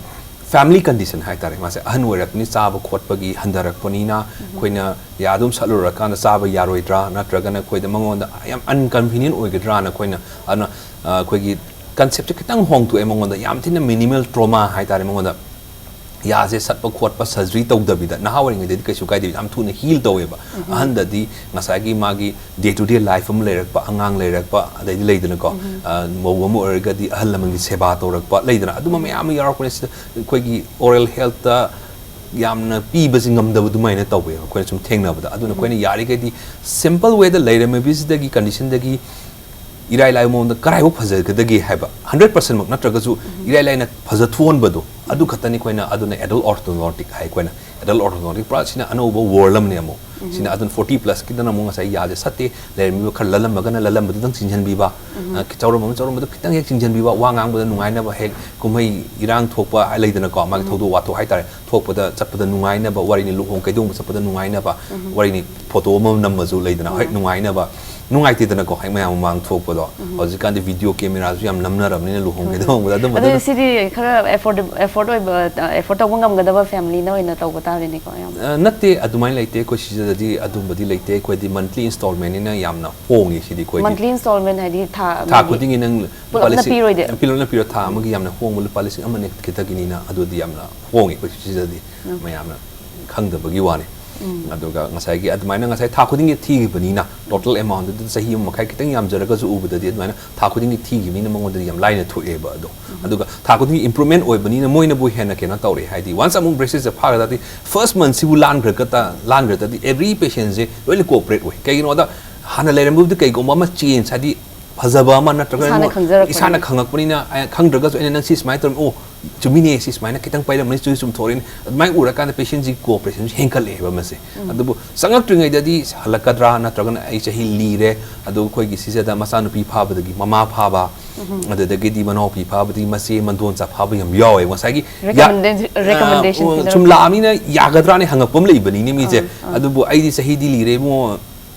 family condition ꯍꯥꯏꯇꯥꯔꯦ, ꯃꯥꯁꯦ ꯑꯍꯟ ꯑꯣꯏꯔꯛꯄꯅꯤ, ꯆꯥꯕ ꯈꯣꯠꯄꯒꯤ ꯍꯟꯊꯔꯛꯄꯅꯤꯅ ꯑꯩꯈꯣꯏꯅ ꯌꯥ ꯑꯗꯨꯝ ꯁꯠꯂꯨꯔꯀꯥꯟꯗ ꯆꯥꯕ ꯌꯥꯔꯣꯏꯗ꯭ꯔꯥ, ꯅꯠꯇ꯭ꯔꯒꯅ ꯑꯩꯈꯣꯏꯗ ꯃꯉꯣꯟꯗ ꯌꯥꯝ inconvenient ꯑꯣꯏꯒꯗ꯭ꯔꯥꯅ ꯑꯩꯈꯣꯏꯅ, ꯑꯗꯨꯅ, ꯑ, ꯑꯩꯈꯣꯏꯒꯤ conceptꯁꯦ ꯈꯤꯇꯪ ꯍꯣꯡꯗꯣꯛꯑꯦ ꯃꯉꯣꯟꯗ, ꯌꯥꯝ ꯊꯤꯅ minimal trauma ꯍꯥꯏꯇꯥꯔꯦ ꯃꯉꯣꯟꯗ꯫ ꯌꯥꯁꯦ ꯁꯠꯄ ꯈꯣꯠꯄ surgery ꯇꯧꯗꯕꯤꯗ, ꯅꯍꯥ ꯑꯣꯏꯔꯤꯉꯩꯗꯗꯤ ꯀꯩꯁꯨ ꯀꯥꯏꯗꯦ, ꯌꯥꯝ ꯊꯨꯅ heal ꯇꯧꯋꯦꯕ꯫ ꯑꯍꯟꯗꯗꯤ ꯉꯁꯥꯏꯒꯤ ꯃꯥꯒꯤ day to day life ꯑꯃ ꯂꯩꯔꯛꯄ, ꯑꯉꯥꯡ ꯂꯩꯔꯛꯄ, ꯑꯗꯩꯗꯤ ꯂꯩꯗꯅꯀꯣ, ꯑ, ꯃꯧ ꯑꯃ ꯑꯣꯏꯔꯒꯗꯤ ꯑꯍꯜ ꯂꯃꯟꯒꯤ ꯁꯦꯕꯥ ꯇꯧꯔꯛꯄ, ꯂꯩꯗꯅ, ꯑꯗꯨꯝꯕ ꯃꯌꯥꯝ ꯑꯃ ꯌꯥꯎꯔꯛꯄꯅꯦ꯫ ꯁꯤꯗ ꯑꯩꯈꯣꯏꯒꯤ oral healthꯇ ꯌꯥꯝꯅ ꯄꯤꯕꯁꯤ ꯉꯝꯗꯕ ꯑꯗꯨꯃꯥꯏꯅ ꯇꯧꯋꯦꯕ ꯑꯩꯈꯣꯏꯅ ꯁꯨꯝ ꯊꯦꯡꯅꯕꯗ꯫ ꯑꯗꯨꯅ ꯑꯩꯈꯣꯏꯅ ꯌꯥꯔꯤꯈꯩꯗꯤ simple wayꯗ ꯂꯩꯔꯝꯃꯤꯕꯁꯤꯗꯒꯤ, conditionꯗꯒꯤ ꯏꯔꯥꯏ ꯂꯥꯏꯕ ꯃꯑꯣꯡꯗ ꯀꯔꯥꯏꯐꯥꯎ ꯐꯖꯒꯗꯒꯦ ꯍꯥꯏꯕ, hundred percentꯃꯛ ꯅꯠꯇ꯭ꯔꯒꯁꯨ ꯏꯔꯥꯏ ꯂꯥꯏꯅ ꯐꯖꯊꯣꯛꯍꯟꯕꯗꯣ, ꯑꯗꯨ ꯈꯛꯇꯅꯤ ꯑꯩꯈꯣꯏꯅ, ꯑꯗꯨꯅ adult orthodontic ꯍꯥꯏ ꯑꯩꯈꯣꯏꯅ꯫ Adult orthodontic ꯄꯨꯔꯥ ꯁꯤꯅ ꯑꯅꯧꯕ world ꯑꯃꯅꯦ ꯑꯃꯨꯛ꯫ ꯁꯤꯅ ꯑꯗꯨꯅ forty plusꯀꯤꯗꯅ ꯑꯃꯨꯛ ꯉꯁꯥꯏ ꯌꯥꯁꯦ ꯁꯠꯇꯦ, ꯂꯩꯔꯝꯃꯤꯕ ꯈꯔ ꯂꯜꯂꯝꯃꯒꯅ ꯂꯜꯂꯝꯕꯗꯨꯗꯪ ꯆꯤꯡꯁꯤꯟꯕꯤꯕ, ꯑ, ꯆꯥꯎꯔꯝꯕ ꯆꯥꯎꯔꯝꯕꯗꯣ ꯈꯤꯇꯪ ꯍꯦꯛ ꯆꯤꯡꯁꯤꯟꯕꯤꯕ, ꯋꯥ ꯉꯥꯡꯕꯗ ꯅꯨꯡꯉꯥꯏꯅꯕ, ꯍꯦꯛ ꯀꯨꯝꯍꯩ ꯏꯔꯥꯡ ꯊꯣꯛꯄ ꯂꯩꯗꯅꯀꯣ, ꯃꯥꯒꯤ ꯊꯧꯗꯣꯛ ꯋꯥꯊꯣꯛ ꯍꯥꯏꯇꯥꯔꯦ, ꯊꯣꯛꯄꯗ ꯆꯠꯄꯗ ꯅꯨꯡꯉꯥꯏꯅꯕ, ꯋꯥꯔꯤꯅꯤ ꯂꯨꯍꯣꯡ ꯀꯩꯗꯣꯡꯕ ꯆꯠꯄꯗ ꯅꯨꯡꯉꯥꯏꯅꯕ, ꯋꯥꯔꯤꯅꯤ photo ꯑꯃ ꯅꯝꯃꯁꯨ ꯂꯩꯗꯅ, ꯍꯦꯛ ꯅꯨꯡꯉꯥꯏꯅꯕ, ꯅꯨꯡꯉꯥꯏꯇꯦꯗꯅꯀꯣ, ꯍꯦꯛ ꯃꯌꯥꯝ ꯃꯃꯥꯡ ꯊꯣꯛꯄꯗꯣ꯫ ꯍꯧꯖꯤꯛꯀꯥꯟꯗꯤ video cameraꯁꯨ ꯌꯥꯝ ꯅꯝꯅꯔꯕꯅꯤꯅ ꯂꯨꯍꯣꯡ ꯀꯩꯗꯧꯕꯗ ꯑꯗꯨꯝꯕꯗ ꯑꯗꯨꯗꯤ ꯁꯤꯗꯤ ꯈꯔ afford-, afford ꯑꯣꯏꯕ, afford ꯇꯧꯕ ꯉꯝꯒꯗꯕ familyꯅ ꯑꯣꯏꯅ ꯇꯧꯕ ꯇꯥꯔꯦꯅꯦꯀꯣ, ꯌꯥꯝ꯫ ꯑ, ꯅꯠꯇꯦ, ꯑꯗꯨꯃꯥꯏꯅ ꯂꯩꯇꯦ꯫ ꯑꯩꯈꯣꯏ ꯁꯤꯗꯗꯤ ꯑꯗꯨꯝꯕꯗꯤ ꯂꯩꯇꯦ꯫ ꯑꯩꯈꯣꯏꯗꯤ monthly installmentꯅꯤꯅ ꯌꯥꯝꯅ ꯍꯣꯡꯉꯤ ꯁꯤꯗꯤ ꯑꯩꯈꯣꯏꯗꯤ꯫ Monthly installment ꯍꯥꯏꯗꯤ ꯊꯥ ꯊꯥ ꯑꯃꯒꯤ? ꯈꯨꯗꯤꯡꯒꯤ ꯅꯪ ꯂꯨꯄꯥ ꯄꯨꯂꯞꯅ ꯂꯤꯁꯤꯡ ꯄꯤꯔꯣꯏꯗꯤ? ꯄꯨꯂꯞꯅ ꯄꯤꯔꯣꯏ꯫ ꯊꯥ ꯑꯃꯒꯤ ꯌꯥꯝꯅ ꯍꯣꯡꯕ ꯂꯨꯄꯥ ꯂꯤꯁꯤꯡ ꯑꯃ ꯑꯅꯤ ꯈꯤꯇꯒꯤꯅꯤꯅ ꯑꯗꯨꯗꯤ ꯌꯥꯝꯅ ꯍꯣꯡꯉꯤ ꯑꯩꯈꯣꯏ ꯁꯤꯗꯗꯤ꯫ ꯃꯌꯥꯝꯅ ꯈꯪꯗꯕꯒꯤ ꯋꯥꯅꯤ꯫ ꯑꯗꯨꯒ ꯉꯁꯥꯏꯒꯤ ꯑꯗꯨꯃꯥꯏꯅ ꯉꯁꯥꯏ ꯊꯥ ꯈꯨꯗꯤꯡꯒꯤ ꯊꯤꯈꯤꯕꯅꯤꯅ, total amount ꯑꯗꯨꯗ ꯆꯍꯤ ꯑꯃ ꯃꯈꯥꯏ ꯈꯤꯇꯪ ꯌꯥꯝꯖꯔꯒꯁꯨ ꯎꯕꯗꯗꯤ ꯑꯗꯨꯃꯥꯏꯅ ꯊꯥ ꯈꯨꯗꯤꯡꯒꯤ ꯊꯤꯈꯤꯕꯅꯤꯅ ꯃꯉꯣꯟꯗꯗꯤ ꯌꯥꯝ ꯂꯥꯏꯅ ꯊꯣꯛꯑꯦꯕ ꯑꯗꯣ꯫ ꯑꯗꯨꯒ ꯊꯥ ꯈꯨꯗꯤꯡꯒꯤ improvement ꯑꯣꯏꯕꯅꯤꯅ ꯃꯣꯏꯅꯕꯨ ꯍꯦꯟꯅ ꯀꯩꯅꯣ ꯇꯧꯔꯦ꯫ ꯍꯥꯏꯗꯤ once ꯑꯃꯨꯛ braces ꯁꯦ ꯐꯥꯈ꯭ꯔ ꯇꯥꯔꯗꯤ, first month ꯁꯤꯕꯨ ꯂꯥꯟꯈ꯭ꯔꯒ ꯇ-, ꯂꯥꯟꯈ꯭ꯔ ꯇꯥꯔꯗꯤ every patient ꯁꯦ ꯂꯣꯏꯅ cooperate ꯑꯣꯏ꯫ ꯀꯩꯒꯤꯅꯣꯗ ꯍꯥꯟꯅ ꯂꯩꯔꯝꯕꯕꯨꯗꯤ ꯀꯩꯒꯨꯝꯕ ꯑꯃ change, ꯍꯥꯏꯗꯤ ꯐꯖꯕ ꯑꯃ ꯅꯠꯇ꯭ꯔꯒ ꯏꯁꯥꯅ ꯑꯃ ꯈꯪꯖꯔꯛꯄꯅꯤꯅ꯫ ꯏꯁꯥꯅ ꯈꯪꯉꯛꯄꯅꯤꯅ, ꯑꯩ ꯈꯪꯗ꯭ꯔꯒꯁꯨ ꯑꯩꯅ ꯅꯪ ꯁꯤ ꯁꯨꯃꯥꯏꯅ ꯇꯧꯔꯝꯃꯤ, ꯑꯣ, ꯆꯨꯝꯃꯤꯅꯦ, ꯁꯤ ꯁꯨꯃꯥꯏꯅ ꯈꯤꯇꯪ ꯄꯩꯔꯝꯃꯅꯤ, ꯆꯨꯝꯗꯤ ꯆꯨꯝꯊꯣꯔꯛꯏꯅꯤ꯫ ꯑꯗꯨꯃꯥꯏꯅ ꯎꯔꯀꯥꯟꯗ patient ꯁꯤꯒꯤ cooperation ꯁꯤ ꯍꯦꯟꯒꯠꯂꯛꯑꯦꯕ ꯃꯁꯦ꯫ ꯑꯗꯨꯕꯨ ꯆꯪꯉꯛꯇ꯭ꯔꯤꯉꯩꯗꯗꯤ ꯍꯜꯂꯛꯀꯗ꯭ꯔꯥ, ꯅꯠꯇ꯭ꯔꯒꯅ ꯑꯩ ꯆꯍꯤ ꯂꯤꯔꯦ, ꯑꯗꯨ ꯑꯩꯈꯣꯏꯒꯤ ꯁꯤꯖꯗ ꯃꯆꯥꯅꯨꯄꯤ ꯐꯥꯕꯗꯒꯤ ꯃꯃꯥ ꯐꯥꯕ, ꯑꯗꯨꯗꯒꯤꯗꯤ ꯃꯅꯥꯎꯄꯤ ꯐꯥꯕꯗꯒꯤ ꯃꯆꯦ ꯃꯟꯗꯣꯟꯆꯥ ꯐꯥꯕ ꯌꯥꯝ ꯌꯥꯎꯋꯦ꯫ ꯉꯁꯥꯏꯒꯤ ꯌꯥ-, recommendation, recommendation ꯑ, ꯄꯤꯅꯔꯛꯄ꯫ ꯁꯨꯝ ꯂꯥꯛꯑꯃꯤꯅ ꯌꯥꯒꯗ꯭ꯔꯥꯅꯦ ꯍꯪꯉꯛꯄ ꯑꯃ ꯂꯩꯕꯅꯤꯅꯦ ꯃꯤꯁꯦ꯫ ꯑꯥ, ꯑꯥ꯫ ꯑꯗꯨꯕꯨ ꯑꯩꯗꯤ ꯆꯍꯤꯗꯤ ꯂꯤꯔꯦ ꯏꯕꯨꯡꯉꯣ,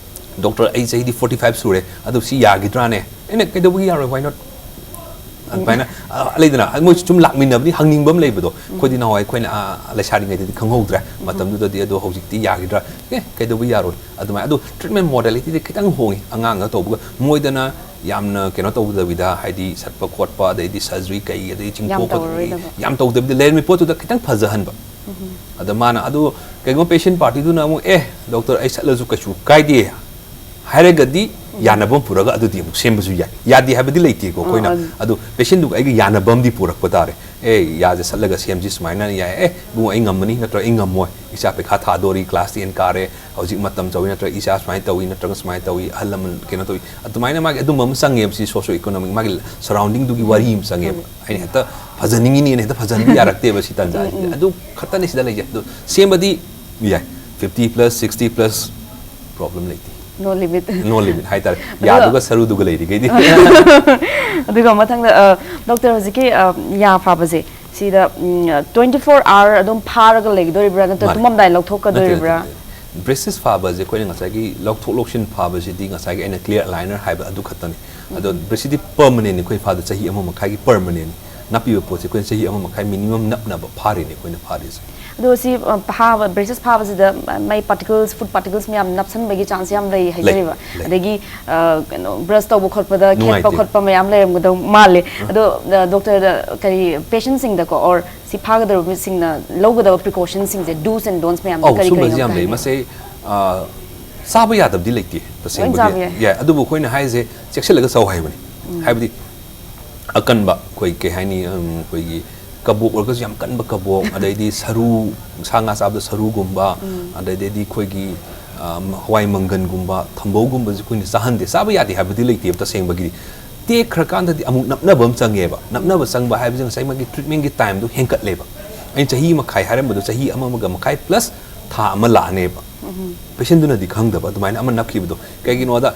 doctor, ꯑꯩ ꯆꯍꯤꯗꯤ forty five ꯁꯨꯔꯦ, ꯑꯗꯨ ꯁꯤ ꯌꯥꯈꯤꯗ꯭ꯔꯥꯅꯦ? ꯑꯩꯅ, "ꯀꯩꯗꯧꯕꯒꯤ ꯌꯥꯔꯣꯏ? Why not?" ꯑꯗꯨꯃꯥꯏꯅ, ꯑ, ꯂꯩꯗꯅ, ꯃꯣꯏꯁꯨ ꯁꯨꯝ ꯂꯥꯛꯃꯤꯟꯅꯕꯅꯤ, ꯍꯪꯅꯤꯡꯕ ꯑꯃ ꯂꯩꯕꯗꯣ꯫ ꯑꯩꯈꯣꯏꯗꯤ ꯅꯍꯥꯟꯋꯥꯏ ꯑꯩꯈꯣꯏꯅ, ꯑ, ꯂꯩꯁꯥꯔꯤꯉꯩꯗꯗꯤ ꯈꯪꯍꯧꯗ꯭ꯔꯦ꯫ ꯃꯇꯝꯗꯨꯗꯗꯤ ꯑꯗꯣ ꯍꯧꯖꯤꯛꯇꯤ ꯌꯥꯈꯤꯗ꯭ꯔꯥ? ꯑꯦ, ꯀꯩꯗꯧꯕ ꯌꯥꯔꯣꯏ? ꯑꯗꯨꯃꯥꯏꯅ꯫ ꯑꯗꯣ treatment modality ꯗꯤ ꯈꯤꯇꯪ ꯍꯣꯡꯉꯤ꯫ ꯑꯉꯥꯡꯗ ꯇꯧꯕꯒ ꯃꯣꯏꯗꯅ ꯌꯥꯝꯅ ꯀꯩꯅꯣ ꯇꯧꯗꯕꯤꯗ, ꯍꯥꯏꯗꯤ ꯁꯠꯄ ꯈꯣꯠꯄ, ꯑꯗꯩꯗꯤ surgery ꯀꯩ, ꯑꯗꯩ ꯌꯥꯝ ꯆꯤꯡꯄꯣꯛꯄ ꯇꯧꯔꯔꯣꯏꯗꯕ꯫ ꯌꯥꯝ ꯇꯧꯗꯕꯤꯗ ꯂꯩꯔꯝꯃꯤ ꯄꯣꯠꯇꯨꯗ ꯈꯤꯇꯪ ꯐꯖꯍꯟꯕ꯫ ꯑꯗ ꯃꯥꯅ ꯑꯗꯨ ꯀꯩꯒꯨꯝꯕ patient party ꯗꯨꯅ ꯑꯃꯨꯛ, "ꯑꯦ, doctor, ꯑꯩ ꯁꯠꯂꯁꯨ ꯀꯩꯁꯨ ꯀꯥꯏꯗꯦ" ꯍꯥꯏꯔꯒꯗꯤ ꯌꯥꯅꯕ ꯑꯃ ꯄꯨꯔꯒ ꯑꯗꯨꯗꯤ ꯑꯃꯨꯛ ꯁꯦꯝꯕꯁꯨ ꯌꯥꯏ꯫ ꯌꯥꯗꯦ ꯍꯥꯏꯕꯗꯤ ꯂꯩꯇꯦꯀꯣ꯫ ꯑꯥ, ꯑꯩꯈꯣꯏꯅ ꯑꯥ꯫ ꯑꯗꯨ patient ꯗꯨꯒ ꯑꯩꯒ ꯌꯥꯅꯕ ꯑꯃꯗꯤ ꯄꯨꯔꯛꯄ ꯇꯥꯔꯦ꯫ "ꯑꯦ, ꯌꯥꯁꯦ ꯁꯠꯂꯒ ꯁꯦꯝꯁꯤ ꯁꯨꯃꯥꯏꯅ ꯌꯥꯏ꯫ ꯑꯦ, ꯏꯕꯨꯡꯉꯣ, ꯑꯩ ꯉꯝꯃꯅꯤ, ꯅꯠꯇ꯭ꯔꯒ ꯑꯩ ꯉꯝꯃꯣꯏ꯫ ꯏꯆꯥ ꯄꯩꯈꯥ ꯊꯥꯗꯣꯔꯤ, class ten ꯀꯥꯔꯦ, ꯍꯧꯖꯤꯛ ꯃꯇꯝ ꯆꯥꯎꯏ, ꯅꯠꯇ꯭ꯔꯒ ꯏꯆꯥ ꯁꯨꯃꯥꯏꯅ ꯇꯧꯏ, ꯅꯠꯇ꯭ꯔꯒ ꯁꯨꯃꯥꯏꯅ ꯇꯧꯏ, ꯑꯍꯜ ꯂꯃꯟ ꯀꯩꯅꯣ ꯇꯧꯏ"꯫ ꯑꯗꯨꯃꯥꯏꯅ ꯃꯥꯒꯤ ꯑꯗꯨꯝꯕ ꯑꯃ ꯆꯪꯉꯦꯕ꯫ ꯁꯤ socio economic, ꯃꯥꯒꯤ surrounding ꯗꯨꯒꯤ ꯋꯥꯔꯤ ꯑꯃ ꯆꯪꯉꯦꯕ꯫ ꯑꯩꯅ ꯍꯦꯛꯇ ꯐꯖꯅꯤꯡꯉꯤꯅꯦꯅ ꯍꯦꯛꯇ ꯐꯖꯍꯟꯕ ꯌꯥꯔꯛꯇꯦꯕ ꯁꯤ ꯇꯥꯟꯖꯥꯁꯤꯗ꯫ ꯑꯗꯨ ꯈꯛꯇꯅꯤ ꯁꯤꯗ ꯂꯩꯖꯩ꯫ ꯑꯗꯨ ꯁꯦꯝꯕꯗꯤ ꯌꯥꯏ, fifty plus, sixty plus, problem ꯂꯩꯇꯦ꯫ No limit꯫ No limit ꯍꯥꯏꯇꯥꯔꯦ꯫ ꯑꯗꯨꯒ ꯌꯥꯗꯨꯒ ꯁꯔꯨꯗꯨꯒ ꯂꯩꯔꯤꯈꯩꯗꯤ꯫ ꯑꯗꯨꯒ ꯃꯊꯪꯗ, ꯑ, doctor, ꯍꯧꯖꯤꯛꯀꯤ, ꯑ, ꯌꯥ ꯐꯥꯕꯁꯦ, ꯁꯤꯗ, ꯎꯝ, twenty four hour ꯑꯗꯨꯝ ꯐꯥꯔꯒ ꯂꯩꯒꯗꯧꯔꯤꯕ꯭ꯔꯥ, ꯅꯠꯇ꯭ꯔꯒ ꯃꯥꯅꯦ꯫ ꯇꯨꯝꯃꯝꯗꯥꯏ ꯅꯠꯇꯦ, ꯂꯧꯊꯣꯛꯀꯗꯧꯔꯤꯕ꯭ꯔꯥ? ꯅꯠꯇꯦ, ꯅꯠꯇꯦ꯫ Braces ꯐꯥꯕꯁꯦ ꯑꯩꯈꯣꯏꯅ ꯉꯁꯥꯏꯒꯤ ꯂꯧꯊꯣꯛ ꯂꯧꯁꯤꯟ ꯐꯥꯕꯁꯤꯗꯤ ꯉꯁꯥꯏꯒꯤ ꯑꯩꯅ clear aligner ꯍꯥꯏꯕ ꯑꯗꯨ ꯈꯛꯇꯅꯤ꯫ ꯑꯗꯣ braces ꯗꯤ permanent ꯅꯤ, ꯑꯩꯈꯣꯏ ꯐꯥꯗ ꯆꯍꯤ ꯑꯃ ꯃꯈꯥꯏꯒꯤ permanent ꯅꯤ꯫ ꯅꯞꯄꯤꯕ ꯄꯣꯠꯁꯦ ꯑꯩꯈꯣꯏꯅ ꯆꯍꯤ ꯑꯃ ꯃꯈꯥꯏ minimum ꯅꯞꯅꯕ ꯐꯥꯔꯤꯅꯦ ꯑꯩꯈꯣꯏꯅ ꯐꯥꯔꯤꯁꯦ꯫ ꯑꯗꯣ ꯁꯤ ꯑ, ꯐꯥꯕ ꯕ꯭ꯔꯦꯁꯦꯁ ꯐꯥꯕꯁꯤꯗ ꯃꯥꯏ ꯄꯥꯔꯇꯤꯀꯜꯁ, ꯐꯨꯗ ꯄꯥꯔꯇꯤꯀꯜꯁ ꯃꯌꯥꯝ ꯅꯞꯁꯟꯕꯒꯤ ꯆꯥꯟꯁ ꯌꯥꯝ ꯂꯩ ꯍꯥꯏꯖꯔꯤꯕ꯫ ꯂꯩ꯫ ꯑꯗꯒꯤ ꯑ, ꯀꯩꯅꯣ, ꯕ꯭ꯔꯁ ꯇꯧꯕ ꯈꯣꯠꯄꯗ ꯈꯦꯠꯄ ꯅꯨꯡꯉꯥꯏꯇꯦ꯫ ꯈꯣꯠꯄ ꯃꯌꯥꯝ ꯂꯩꯔꯝꯒꯗꯧ ꯃꯥꯜꯂꯦ꯫ ꯑꯗꯣ ꯑ, ꯗꯣꯛꯇꯔꯗ ꯀꯔꯤ ꯄꯦꯁꯦꯟꯁꯤꯡꯗꯀꯣ, ꯑꯣꯔ ꯁꯤ ꯐꯥꯒꯗꯧꯔꯤꯕꯁꯤꯡꯅ ꯂꯧꯒꯗꯕ ꯄ꯭ꯔꯤꯀꯣꯁꯟꯁꯤꯡꯁꯦ, ꯗꯨꯁ ꯑꯦꯟ ꯗꯣꯟꯁ ꯃꯌꯥꯝꯁꯦ ꯑꯧ ꯀꯔꯤ ꯁꯨꯝꯕꯁꯤ ꯀꯔꯤꯅꯣ ꯌꯥꯝ ꯑꯝꯇ ꯂꯩ꯫ ꯍꯥꯏꯕꯤꯌꯨ꯫ ꯃꯁꯤ ꯑ, ꯆꯥꯕ ꯌꯥꯗꯕꯗꯤ ꯂꯩꯇꯦ꯫ ꯆꯥꯕ ꯌꯥꯏ꯫ ꯌꯥꯏ, ꯑꯗꯨꯕꯨ ꯑꯩꯈꯣꯏꯅ ꯍꯥꯏꯁꯦ ꯆꯦꯛꯁꯤꯜꯂꯒ ꯆꯥꯎ ꯍꯥꯏꯕꯅꯤ꯫ ꯍꯥꯏꯕꯗꯤ ꯑꯀꯟꯕ ꯑꯩꯈꯣꯏ ꯀꯩ ꯍꯥꯏꯅꯤ, ꯎꯝ, ꯑꯩꯈꯣꯏꯒꯤ ꯀꯕꯣꯛ ꯑꯣꯏꯔꯒꯁꯨ ꯌꯥꯝ ꯀꯟꯕ ꯀꯕꯣꯛ, ꯑꯗꯩꯗꯤ ꯁꯔꯨ, ꯁꯥ ꯉꯥ ꯆꯥꯕꯗ ꯁꯔꯨꯒꯨꯝꯕ, ꯑꯗꯩꯗꯤ ꯑꯩꯈꯣꯏꯒꯤ ꯑ, ꯍꯋꯥꯏ ꯃꯪꯒꯟꯒꯨꯝꯕ, ꯊꯝꯕꯧꯒꯨꯝꯕꯁꯦ ꯑꯩꯈꯣꯏꯅ ꯆꯥꯍꯟꯗꯦ꯫ ꯆꯥꯕ ꯌꯥꯗꯦ ꯍꯥꯏꯕꯗꯤ ꯂꯩꯇꯦꯕ ꯇꯁꯦꯡꯕꯒꯤꯗꯤ꯫ ꯇꯦꯛꯈ꯭ꯔꯀꯥꯟꯗꯗꯤ ꯑꯃꯨꯛ ꯅꯞꯅꯕ ꯑꯃ ꯆꯪꯉꯦꯕ꯫ ꯅꯞꯅꯕ ꯆꯪꯕ ꯍꯥꯏꯕꯁꯤ ꯉꯁꯥꯏ ꯃꯥꯒꯤ ꯇ꯭ꯔꯤꯠꯃꯦꯟꯒꯤ ꯇꯥꯏꯝꯗꯣ ꯍꯦꯟꯒꯠꯂꯦꯕ꯫ ꯑꯩꯅ ꯆꯍꯤ ꯃꯈꯥꯏ ꯍꯥꯏꯔꯝꯕꯗꯣ ꯆꯍꯤ ꯑꯃ ꯑꯃꯒ ꯃꯈꯥꯏ ꯄ꯭ꯂꯁ ꯊꯥ ꯑꯃ ꯂꯥꯛꯑꯅꯦꯕ꯫ ꯄꯦꯁꯦꯟꯗꯨꯅꯗꯤ ꯈꯪꯗꯕ ꯑꯗꯨꯃꯥꯏꯅ ꯑꯃ ꯅꯞꯈꯤꯕꯗꯣ꯫ ꯀꯩꯒꯤꯅꯣꯗ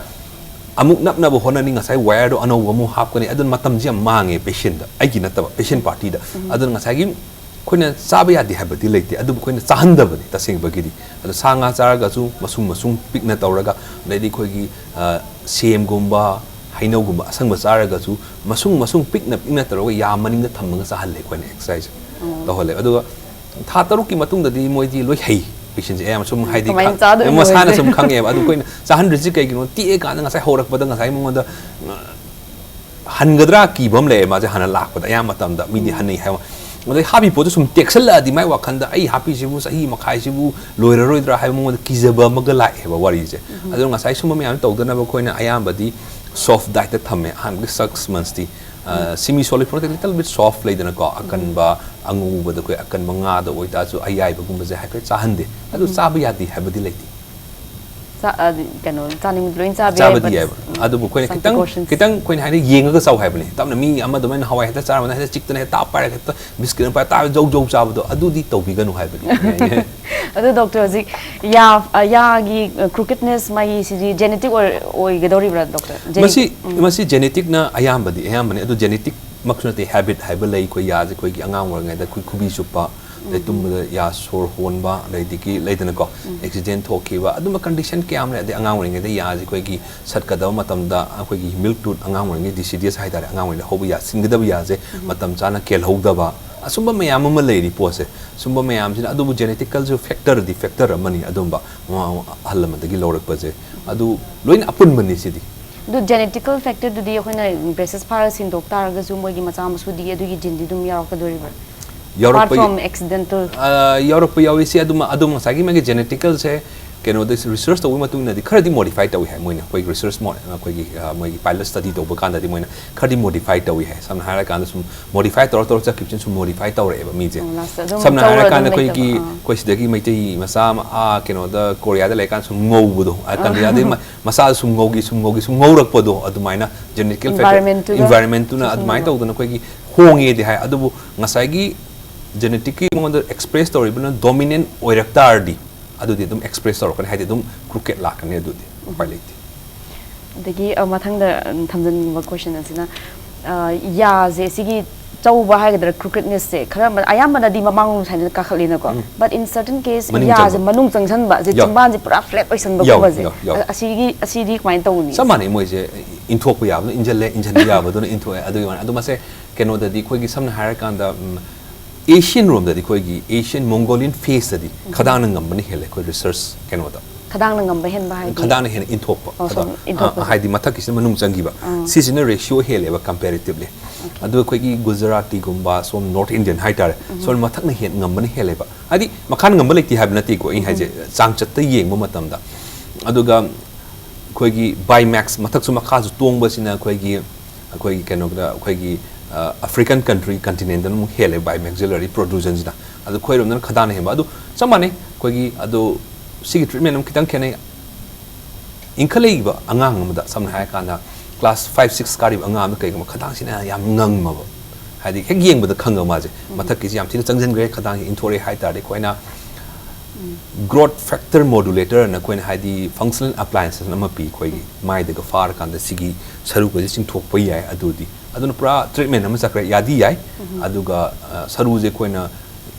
ꯑꯃꯨꯛ ꯅꯞꯅꯕ ꯍꯣꯠꯅꯅꯤ, ꯉꯁꯥꯏ ꯋꯥꯌꯔꯗꯣ ꯑꯅꯧꯕ ꯑꯃꯨꯛ ꯍꯥꯞꯀꯅꯤ, ꯑꯗꯨꯅ ꯃꯇꯝꯁꯦ ꯌꯥꯝ ꯃꯥꯡꯉꯦ ꯄꯦꯁꯦꯟꯗ, ꯑꯩꯒꯤ ꯅꯠꯇꯕ, ꯄꯦꯁꯦꯟ ꯄꯥꯔꯇꯤꯗ꯫ ꯑꯗꯨꯅ ꯉꯁꯥꯏꯒꯤ ꯑꯩꯈꯣꯏꯅ ꯆꯥꯕ ꯌꯥꯗꯦ ꯍꯥꯏꯕꯗꯤ ꯂꯩꯇꯦ, ꯑꯗꯨꯕꯨ ꯑꯩꯈꯣꯏꯅ ꯆꯥꯍꯟꯗꯕꯅꯤ ꯇꯁꯦꯡꯕꯒꯤꯗꯤ꯫ ꯑꯗꯣ ꯁꯥ ꯉꯥ ꯆꯥꯔꯒꯁꯨ ꯃꯁꯨꯡ ꯃꯁꯨꯡ ꯄꯤꯛꯅ ꯇꯧꯔꯒ, ꯑꯗꯩꯗꯤ ꯑꯩꯈꯣꯏꯒꯤ ꯑ, ꯁꯦꯝꯒꯨꯝꯕ, ꯍꯩꯅꯧꯒꯨꯝꯕ ꯑꯁꯪꯕ ꯆꯥꯔꯒꯁꯨ ꯃꯁꯨꯡ ꯃꯁꯨꯡ ꯄꯤꯛꯅ ꯄꯤꯛꯅ ꯇꯧꯔꯒ ꯌꯥ ꯃꯅꯤꯡꯗ ꯊꯝꯃꯒ ꯆꯥꯍꯜꯂꯦ ꯑꯩꯈꯣꯏꯅ ꯑꯦꯛꯁꯔꯁꯥꯏꯁ ꯇꯧꯍꯜꯂꯦ꯫ ꯑꯗꯨꯒ ꯊꯥ ꯇꯔꯨꯛꯀꯤ ꯃꯇꯨꯡꯗꯗꯤ ꯃꯣꯏꯗꯤ ꯂꯣꯏ ꯍꯩ꯫ ꯄꯦꯁꯦꯟꯁꯦ ꯑꯌꯥꯝꯕ ꯁꯨꯝ ꯍꯥꯏꯗꯤ ꯀꯃꯥꯏꯅ ꯈꯪ-, ꯆꯥꯗꯣꯏꯅꯣ ꯃꯁꯥꯅ ꯍꯥꯏꯁꯦ꯫ ꯁꯨꯝ ꯈꯪꯉꯦꯕ꯫ ꯑꯗꯨ ꯑꯩꯈꯣꯏꯅ ꯆꯥꯍꯟꯗ꯭ꯔꯤꯁꯤ ꯀꯩꯒꯤꯅꯣ? ꯇꯦꯛꯑꯀꯥꯟꯗ ꯉꯁꯥꯏ ꯍꯧꯔꯛꯄꯗ ꯉꯁꯥꯏ ꯃꯉꯣꯟꯗ ꯑ, ꯍꯟꯒꯗ꯭ꯔꯥ ꯀꯤꯕ ꯑꯃ ꯂꯩꯌꯦ ꯃꯥꯁꯦ ꯍꯥꯟꯅ ꯂꯥꯛꯄꯗ꯫ ꯑꯌꯥꯝꯕ ꯃꯇꯝꯗ ꯃꯤꯗꯤ ꯍꯟꯅꯩ ꯍꯥꯏꯕ꯫ ꯑꯗꯩ ꯍꯥꯞꯄꯤ ꯄꯣꯠꯇꯣ ꯁꯨꯝ ꯇꯦꯛꯁꯜꯂꯛꯑꯗꯤ ꯃꯥꯏ ꯋꯥꯈꯜꯗ ꯑꯩ ꯍꯥꯞꯄꯤꯁꯤꯕꯨ ꯆꯍꯤ ꯃꯈꯥꯏꯁꯤꯕꯨ ꯂꯣꯏꯔꯔꯣꯏꯗ꯭ꯔꯥ ꯍꯥꯏꯕ ꯃꯉꯣꯟꯗ ꯀꯤꯖꯕ ꯑꯃꯒ ꯂꯥꯛꯑꯦꯕ ꯋꯥꯔꯤꯁꯦ꯫ ꯑꯗꯨꯅ ꯉꯁꯥꯏ ꯁꯨꯝꯕ ꯃꯌꯥꯝ ꯇꯧꯗꯅꯕ ꯑꯩꯈꯣꯏꯅ ꯑꯌꯥꯝꯕꯗꯤ ꯁꯣꯐ ꯗꯥꯏꯠꯇ ꯊꯝꯃꯦ ꯑꯍꯥꯟꯕꯒꯤ ꯁꯤꯛꯁ ꯃꯟꯁꯇꯤ꯫ ꯁꯤꯃꯤ ꯁꯣꯂꯤꯠ ꯐꯣꯔꯝꯗ ꯂꯤꯇꯜ ꯕꯤꯠ ꯁꯣꯐ ꯂꯩꯗꯅꯀꯣ, ꯑꯀꯟꯕ ꯑꯉꯧꯕꯗ ꯑꯩꯈꯣꯏ ꯑꯀꯟꯕ ꯉꯥꯗ ꯑꯣꯏꯇꯥꯔꯁꯨ ꯑꯌꯥꯏꯕꯒꯨꯝꯕꯁꯦ ꯍꯥꯏꯐꯦꯠ ꯆꯥꯍꯟꯗꯦ꯫ ꯑꯗꯨ ꯆꯥꯕ ꯌꯥꯗꯦ ꯍꯥꯏꯕꯗꯤ ꯂꯩꯇꯦ꯫ ꯆꯥ-, ꯑ, ꯀꯩꯅꯣ, ꯆꯥꯅꯤꯡꯕꯗꯤ ꯂꯣꯏ ꯆꯥꯕ ꯆꯥꯕꯗꯤ ꯌꯥꯏ, ꯌꯥꯏꯕ꯫ but, ꯎꯝ, ꯑꯗꯨꯕꯨ ꯑꯩꯈꯣꯏꯅ some ꯈꯤꯇꯪ precautions. ꯈꯤꯇꯪ ꯑꯩꯈꯣꯏꯅ ꯍꯥꯏꯅ ꯌꯦꯡꯉꯒ ꯆꯥꯎ ꯍꯥꯏꯕꯅꯤ꯫ ꯇꯞꯅ ꯃꯤ ꯑꯃ ꯑꯗꯨꯃꯥꯏꯅ ꯍꯋꯥꯏ ꯍꯦꯛꯇ ꯆꯥꯔꯕꯅ ꯍꯦꯛꯇ ꯆꯤꯛꯇꯅ ꯍꯦꯛꯇ ꯇꯥꯞ ꯄꯥꯏꯔꯒ ꯍꯦꯛꯇ ꯕꯤꯁꯀꯤꯠ ꯑꯃ ꯄꯥꯏꯔ ꯇꯥꯞ ꯖꯧ ꯖꯧ ꯆꯥꯕꯗꯣ ꯑꯗꯨꯗꯤ ꯇꯧꯕꯤꯒꯅꯨ ꯍꯥꯏꯕꯅꯤ꯫ ꯑꯗꯨ ꯗꯣꯛꯇꯔ, ꯍꯧꯖꯤꯛ ꯌꯥ, ꯑ, ꯌꯥꯒꯤ, ꯑ, ꯀ꯭ꯔꯨꯀꯦꯠꯅꯦꯁ ꯃꯥꯒꯤ ꯁꯤꯗꯤ ꯖꯦꯅꯦꯇꯤꯛ ꯑꯣꯏ-, ꯑꯣꯏꯒꯗꯧꯔꯤꯕ꯭ꯔꯥ ꯗꯣꯛꯇꯔ? ꯖꯦꯅꯦꯇꯤꯛ? ꯃꯁꯤ ꯃꯁꯤ ꯖꯦꯅꯦꯇꯤꯛꯅ ꯑꯌꯥꯝꯕꯗꯤ ꯑꯌꯥꯝꯕꯅꯤ꯫ ꯑꯗꯨ ꯖꯦꯅꯦꯇꯤꯛꯃꯛꯁꯨ ꯅꯠꯇꯦ, ꯍꯦꯕꯤꯠ ꯍꯥꯏꯕ ꯂꯩ꯫ ꯑꯩꯈꯣꯏ ꯌꯥꯁꯦ ꯑꯩꯈꯣꯏꯒꯤ ꯑꯉꯥꯡ ꯑꯣꯏꯔꯤꯉꯩꯗ ꯑꯩꯈꯣꯏ ꯈꯨꯕꯤ ꯆꯨꯞꯄ, ꯑꯗꯩ ꯇꯨꯝꯕꯗ ꯌꯥ ꯁꯣꯔ ꯍꯣꯟꯕ, ꯑꯗꯩꯗꯒꯤ ꯂꯩꯗꯅꯀꯣ, ꯑꯦꯛꯁꯤꯗꯦꯟ ꯊꯣꯛꯈꯤꯕ, ꯑꯗꯨꯝꯕ ꯀꯟꯗꯤꯁꯟ ꯀꯌꯥ ꯑꯃ ꯂꯩ꯫ ꯑꯗꯩ ꯑꯉꯥꯡ ꯑꯣꯏꯔꯤꯉꯩꯗ ꯌꯥꯁꯦ ꯑꯩꯈꯣꯏꯒꯤ ꯁꯠꯀꯗꯕ ꯃꯇꯝꯗ ꯑꯩꯈꯣꯏꯒꯤ ꯃꯤꯜꯛ ꯇꯨꯠ, ꯑꯉꯥꯡ ꯑꯣꯏꯔꯤꯉꯩ ꯗꯤꯁꯤꯗꯤꯌꯁ ꯍꯥꯏꯇꯥꯔꯦ, ꯑꯉꯥꯡ ꯑꯣꯏꯔꯤꯉꯩꯗ ꯍꯧꯕ ꯌꯥ ꯁꯤꯟꯒꯗꯕ ꯌꯥꯁꯦ ꯃꯇꯝ ꯆꯥꯅ ꯀꯦꯜꯍꯧꯗꯕ, ꯑꯁꯨꯝꯕ ꯃꯌꯥꯝ ꯑꯃ ꯂꯩꯔꯤ ꯄꯣꯠꯁꯦ꯫ ꯁꯨꯝꯕ ꯃꯌꯥꯝꯁꯤꯅ, ꯑꯗꯨꯕꯨ ꯖꯦꯅꯦꯇꯤꯀꯦꯜꯁꯨ ꯐꯦꯛꯇꯔꯗꯤ ꯐꯦꯛꯇꯔ ꯑꯃꯅꯤ, ꯑꯗꯨꯝꯕ ꯃꯃꯥ ꯑꯍꯜ ꯂꯃꯟꯗꯒꯤ ꯂꯧꯔꯛꯄꯁꯦ, ꯑꯗꯨ ꯂꯣꯏꯅ ꯑꯄꯨꯟꯕꯅꯤ ꯁꯤꯗꯤ꯫ ꯑꯗꯨ ꯖꯦꯅꯦꯇꯤꯀꯦꯜ ꯐꯦꯛꯇꯔꯗꯨꯗꯤ ꯑꯩꯈꯣꯏꯅ ꯕ꯭ꯔꯦꯁꯦꯁ ꯐꯥꯔꯒ ꯁꯤꯟꯗꯣꯛ ꯇꯥꯔꯒꯁꯨ ꯃꯣꯏꯒꯤ ꯃꯆꯥ ꯃꯁꯨꯗꯤ ꯑꯗꯨꯒꯤ ꯖꯤꯟꯗꯤ ꯑꯗꯨꯝ ꯌꯥꯎꯔꯛꯀꯗꯣꯔꯤꯕ꯭ꯔꯥ? ꯑꯦꯄꯥꯔꯠ ꯌꯥꯎꯔꯛꯄ ꯐ꯭ꯔꯣꯝ ꯑꯦꯛꯁꯤꯗꯦꯟꯇꯦꯜ꯫ ꯑ, ꯌꯥꯎꯔꯛꯄ ꯌꯥꯎꯏ꯫ ꯁꯤ ꯑꯗꯨꯝ, ꯑꯗꯨꯝ ꯉꯁꯥꯏꯒꯤ ꯃꯥꯒꯤ ꯖꯦꯅꯦꯇꯤꯀꯦꯜꯁꯦ ꯀꯩꯅꯣꯗ ꯔꯤꯁꯔꯁ ꯇꯧꯕꯒꯤ ꯃꯇꯨꯡ ꯏꯟꯅꯗꯤ ꯈꯔꯗꯤ ꯃꯣꯗꯤꯐꯥꯏ ꯇꯧꯏ ꯍꯥꯏ ꯃꯣꯏꯅ꯫ ꯑꯩꯈꯣꯏꯒꯤ ꯔꯤꯁꯔꯁ ꯃꯣ-, ꯑꯩꯈꯣꯏꯒꯤ, ꯑ, ꯃꯣꯏꯒꯤ ꯄꯥꯏꯂꯠ ꯁ꯭ꯇꯗꯤ ꯇꯧꯕ ꯀꯥꯟꯗꯗꯤ ꯃꯣꯏꯅ ꯈꯔꯗꯤ ꯃꯣꯗꯤꯐꯥꯏ ꯇꯧꯏ ꯍꯥꯏ꯫ ꯁꯝꯅ ꯍꯥꯏꯔꯀꯥꯟꯗ ꯁꯨꯝ ꯃꯣꯗꯤꯐꯥꯏ ꯇꯧꯔ ꯇꯧꯔ ꯆꯠꯈꯤꯕꯁꯤꯅ ꯁꯨꯝ ꯃꯣꯗꯤꯐꯥꯏ ꯇꯧꯔꯛꯑꯦꯕ ꯃꯤꯁꯦ꯫ ꯑꯣ, ꯂꯥꯁꯇ ꯑꯗꯨꯝ ꯁꯝꯅ ꯇꯧꯔ ꯍꯥꯏꯔꯀꯥꯟꯗ ꯑꯗꯨꯝ ꯑꯩꯈꯣꯏꯒꯤ, ꯂꯩꯇꯕ, ꯑꯥ꯫ ꯑꯩꯈꯣꯏ ꯁꯤꯗꯒꯤ ꯃꯩꯇꯩ ꯃꯆꯥ ꯑꯃ, ꯑꯥ, ꯀꯩꯅꯣꯗ, ꯀꯣꯔꯤꯌꯥꯗ ꯂꯩꯔꯀꯥꯟꯗ ꯁꯨꯝ ꯉꯧꯕꯗꯣ, ꯑꯥ, ꯑꯥ꯫ ꯀꯣꯔꯤꯌꯥꯗꯩ ꯃ-, ꯃꯆꯥꯗ ꯁꯨꯝ ꯉꯧꯈꯤ, ꯁꯨꯝ ꯉꯧꯈꯤ, ꯁꯨꯝ ꯉꯧꯔꯛꯄꯗꯣ, ꯑꯗꯨꯃꯥꯏꯅ ꯖꯦꯅꯦꯇꯤꯀꯦꯜ ꯐꯦꯛꯇꯔ, ꯏꯟꯚꯥꯏꯔꯟꯃꯦꯟꯇꯨꯒ ꯏꯟꯚꯥꯏꯔꯟꯃꯦꯟꯇꯨꯅ ꯁꯨꯝ ꯑꯗꯨꯃꯥꯏꯅ ꯁꯨꯝ ꯇꯧꯗꯅ ꯑꯩꯈꯣꯏꯒꯤ ꯍꯣꯡꯉꯦꯗꯤ ꯍꯥꯏ꯫ ꯑꯗꯨꯕꯨ ꯉꯁꯥꯏꯒꯤ ꯖꯦꯅꯦꯇꯤꯛꯀꯤ ꯃꯉꯣꯟꯗ ꯑꯦꯛꯁꯄ꯭ꯔꯦꯁ ꯇꯧꯔꯤꯕꯅ ꯗꯣꯃꯤꯅꯦꯟ ꯑꯣꯏꯔꯛ ꯇꯥꯔꯗꯤ, ꯑꯗꯨꯗꯤ ꯑꯗꯨꯝ ꯑꯦꯛꯁꯄ꯭ꯔꯦꯁ ꯇꯧꯔꯛꯀꯅꯤ, ꯍꯥꯏꯗꯤ ꯑꯗꯨꯝ ꯀ꯭ꯔꯨꯀꯦꯠ ꯂꯥꯛꯀꯅꯤ, ꯑꯗꯨꯗꯤ ꯎꯄꯥꯏ ꯂꯩꯇꯦ꯫ ꯑꯗꯒꯤ, ꯑ, ꯃꯊꯪꯗ, ꯎꯝ, ꯊꯝꯖꯅꯤꯡꯕ ꯀꯣꯏꯁꯟ ꯑꯁꯤꯅ, ꯑ, ꯌꯥꯁꯦ ꯁꯤꯒꯤ ꯆꯧꯕ ꯍꯥꯏꯒꯗ꯭ꯔꯥ, ꯀ꯭ꯔꯨꯀꯦꯠꯅꯦꯁꯁꯦ ꯈꯔ ꯑꯃ, ꯑꯌꯥꯝꯕꯅꯗꯤ ꯃꯃꯥꯡꯂꯣꯝ ꯁꯥꯏꯗꯅ ꯀꯥꯈꯠꯂꯤꯅꯀꯣ, ꯎꯝ꯫ But in certain case ꯃꯅꯤꯡ ꯌꯥꯁꯦ ꯆꯪꯕ꯫ ꯃꯅꯨꯡ ꯆꯪꯁꯟꯕ, ꯁꯦ ꯌꯥꯎ-, ꯆꯤꯝꯕꯥꯟꯁꯦ ꯄꯨꯔꯥ ꯐ꯭ꯂꯦꯠ ꯑꯣꯏꯁꯟꯕ ꯌꯥꯎ-, ꯀꯨꯝꯕꯁꯦ꯫ ꯌꯥꯎ-, ꯌꯥꯎ꯫ ꯑ-, ꯑꯁꯤꯒꯤ, ꯑꯁꯤꯗꯤ ꯀꯃꯥꯏꯅ ꯇꯧꯅꯤ? ꯆꯞ ꯃꯥꯟꯅꯩ, ꯃꯣꯏꯁꯦ ꯏꯟꯊꯣꯛꯄ ꯌꯥꯕꯗꯨꯅ ꯏꯟꯁꯤꯜꯂꯦ, ꯏꯟꯁꯤꯟꯕ ꯌꯥꯕꯗꯨꯅ ꯏꯟꯊꯣꯛꯑꯦ, ꯑꯗꯨꯒꯤ ꯋꯥꯅꯤ꯫ ꯑꯗꯨ ꯃꯁꯦ ꯀꯩꯅꯣꯗꯗꯤ ꯑꯩꯈꯣꯏꯒꯤ ꯁꯝꯅ ꯍꯥꯏꯔꯀꯥꯟꯗ, ꯎꯝ, ꯑꯦꯁꯤꯌꯟ ꯔꯣꯝꯗꯗꯤ, ꯑꯩꯈꯣꯏꯒꯤ ꯑꯦꯁꯤꯌꯟ ꯃꯣꯡꯒꯣꯂꯤꯌꯟ ꯐꯦꯁꯇꯗꯤ ꯎꯝ꯫ ꯈꯗꯥꯡꯅ ꯉꯝꯕꯅ ꯍꯦꯜꯂꯦ ꯑꯩꯈꯣꯏ ꯔꯤꯁꯔꯁ ꯀꯩꯅꯣꯗ꯫ ꯈꯗꯥꯡꯅ ꯉꯝꯕ ꯍꯦꯟꯕ ꯍꯥꯏꯗꯤ? ꯈꯗꯥꯡꯅ ꯍꯦꯟꯅ ꯏꯟꯊꯣꯛꯄ꯫ ꯑꯣ, ꯈꯗꯥꯡ-, ꯁꯨꯝ ꯏꯟꯊꯣꯛꯄꯁꯦ꯫ ꯑ, ꯍꯥꯏꯗꯤ ꯃꯊꯛꯀꯤꯁꯤꯅ ꯃꯅꯨꯡ ꯆꯪꯈꯤꯕ꯫ ꯑꯥ꯫ ꯁꯤꯁꯤꯅ ꯔꯦꯁꯤꯌꯣ ꯍꯦꯜꯂꯦꯕ ꯀꯝꯄꯦꯔꯦꯇꯤꯚꯂꯤ꯫ ꯑꯣꯀꯦ꯫ ꯑꯗꯨ ꯑꯩꯈꯣꯏꯒꯤ ꯒꯨꯖꯔꯥꯇꯤꯒꯨꯝꯕ, ꯁꯣꯝ ꯅꯣꯔꯠ ꯏꯟꯗꯤꯌꯟ ꯍꯥꯏꯇꯥꯔꯦ, ꯎꯝ꯫ ꯁꯣꯝ ꯃꯊꯛꯅ ꯍꯦꯟꯅ ꯉꯝꯕꯅ ꯍꯦꯜꯂꯦꯕ꯫ ꯍꯥꯏꯗꯤ ꯃꯈꯥꯅ ꯉꯝꯕ ꯂꯩꯇꯦ ꯍꯥꯏꯕ ꯅꯠꯇꯦꯀꯣ, ꯑꯩꯅ ꯎꯝ꯫ ꯍꯥꯏꯁꯦ ꯆꯥꯡꯆꯠꯇ ꯌꯦꯡꯕ ꯃꯇꯝꯗ꯫ ꯑꯗꯨꯒ ꯑꯩꯈꯣꯏꯒꯤ ꯕꯥꯏꯃꯦꯛꯁ, ꯃꯊꯛꯁꯨ ꯃꯈꯥꯁꯨ ꯇꯣꯡꯕꯁꯤꯅ ꯑꯩꯈꯣꯏꯒꯤ, ꯑꯩꯈꯣꯏꯒꯤ ꯀꯩꯅꯣꯗ, ꯑꯩꯈꯣꯏꯒꯤ, ꯑ, ꯑꯐ꯭ꯔꯤꯀꯟ ꯀꯟꯇ꯭ꯔꯤ, ꯀꯟꯇꯤꯅꯦꯟꯗꯅ ꯑꯃꯨꯛ ꯍꯦꯜꯂꯦ ꯕꯥꯏꯃꯦꯛꯁꯤꯂꯔꯤ ꯄ꯭ꯔꯣꯇ꯭ꯔꯨꯖꯟꯁꯤꯅ꯫ ꯑꯗꯨ ꯑꯩꯈꯣꯏꯔꯣꯝꯗꯅ ꯈꯗꯥꯡꯅ ꯍꯦꯟꯕ꯫ ꯑꯗꯨ ꯆꯞ ꯃꯥꯟꯅꯩ ꯑꯩꯈꯣꯏꯒꯤ, ꯑꯗꯨ ꯁꯤꯒꯤ ꯇ꯭ꯔꯤꯠꯃꯦꯟ ꯑꯃ ꯈꯤꯇꯪ ꯈꯦꯠꯅꯩ꯫ ꯏꯟꯈꯠꯂꯛꯏꯕ ꯑꯉꯥꯡ ꯑꯃꯗ, ꯁꯝꯅ ꯍꯥꯏꯔꯀꯥꯟꯗ class five, six ꯀꯥꯔꯤꯕ ꯑꯉꯥꯡ ꯑꯃꯗ ꯀꯩꯒꯨꯝꯕ ꯈꯗꯥꯡꯁꯤꯅ ꯌꯥꯝ ꯉꯝꯃꯕ, ꯍꯥꯏꯗꯤ ꯍꯦꯛ ꯌꯦꯡꯕꯗ ꯈꯪꯉꯕ ꯃꯥꯁꯦ, ꯎꯝ꯫ ꯃꯊꯛꯀꯤꯁꯤ ꯌꯥꯝ ꯊꯤꯅ ꯆꯪꯁꯤꯟꯈ꯭ꯔꯦ, ꯈꯗꯥꯡꯁꯤ ꯏꯟꯊꯣꯔꯛꯑꯦ ꯍꯥꯏ ꯇꯥꯔꯗꯤ, ꯑꯩꯈꯣꯏꯅ ꯎꯝ꯫ Growth factor modulator ꯑꯅ ꯑꯩꯈꯣꯏꯅ, ꯍꯥꯏꯗꯤ functional appliances ꯑꯃ ꯄꯤ ꯑꯩꯈꯣꯏꯒꯤ, ꯎꯝ꯫ ꯃꯥꯏꯗꯒ ꯐꯥꯔꯀꯥꯟꯗ ꯁꯤꯒꯤ ꯁꯔꯨꯈꯩꯁꯦ ꯆꯤꯡꯊꯣꯛꯄ ꯌꯥꯏ꯫ ꯑꯗꯨꯗꯤ ꯑꯗꯨꯅ ꯄꯨꯔꯥ ꯇ꯭ꯔꯤꯠꯃꯦꯟ ꯑꯃ ꯆꯠꯈ꯭ꯔꯦ, ꯌꯥꯗꯤ ꯌꯥꯏ꯫ ꯎꯝ꯫ ꯑꯗꯨꯒ, ꯑ, ꯁꯔꯨꯁꯦ ꯑꯩꯈꯣꯏꯅ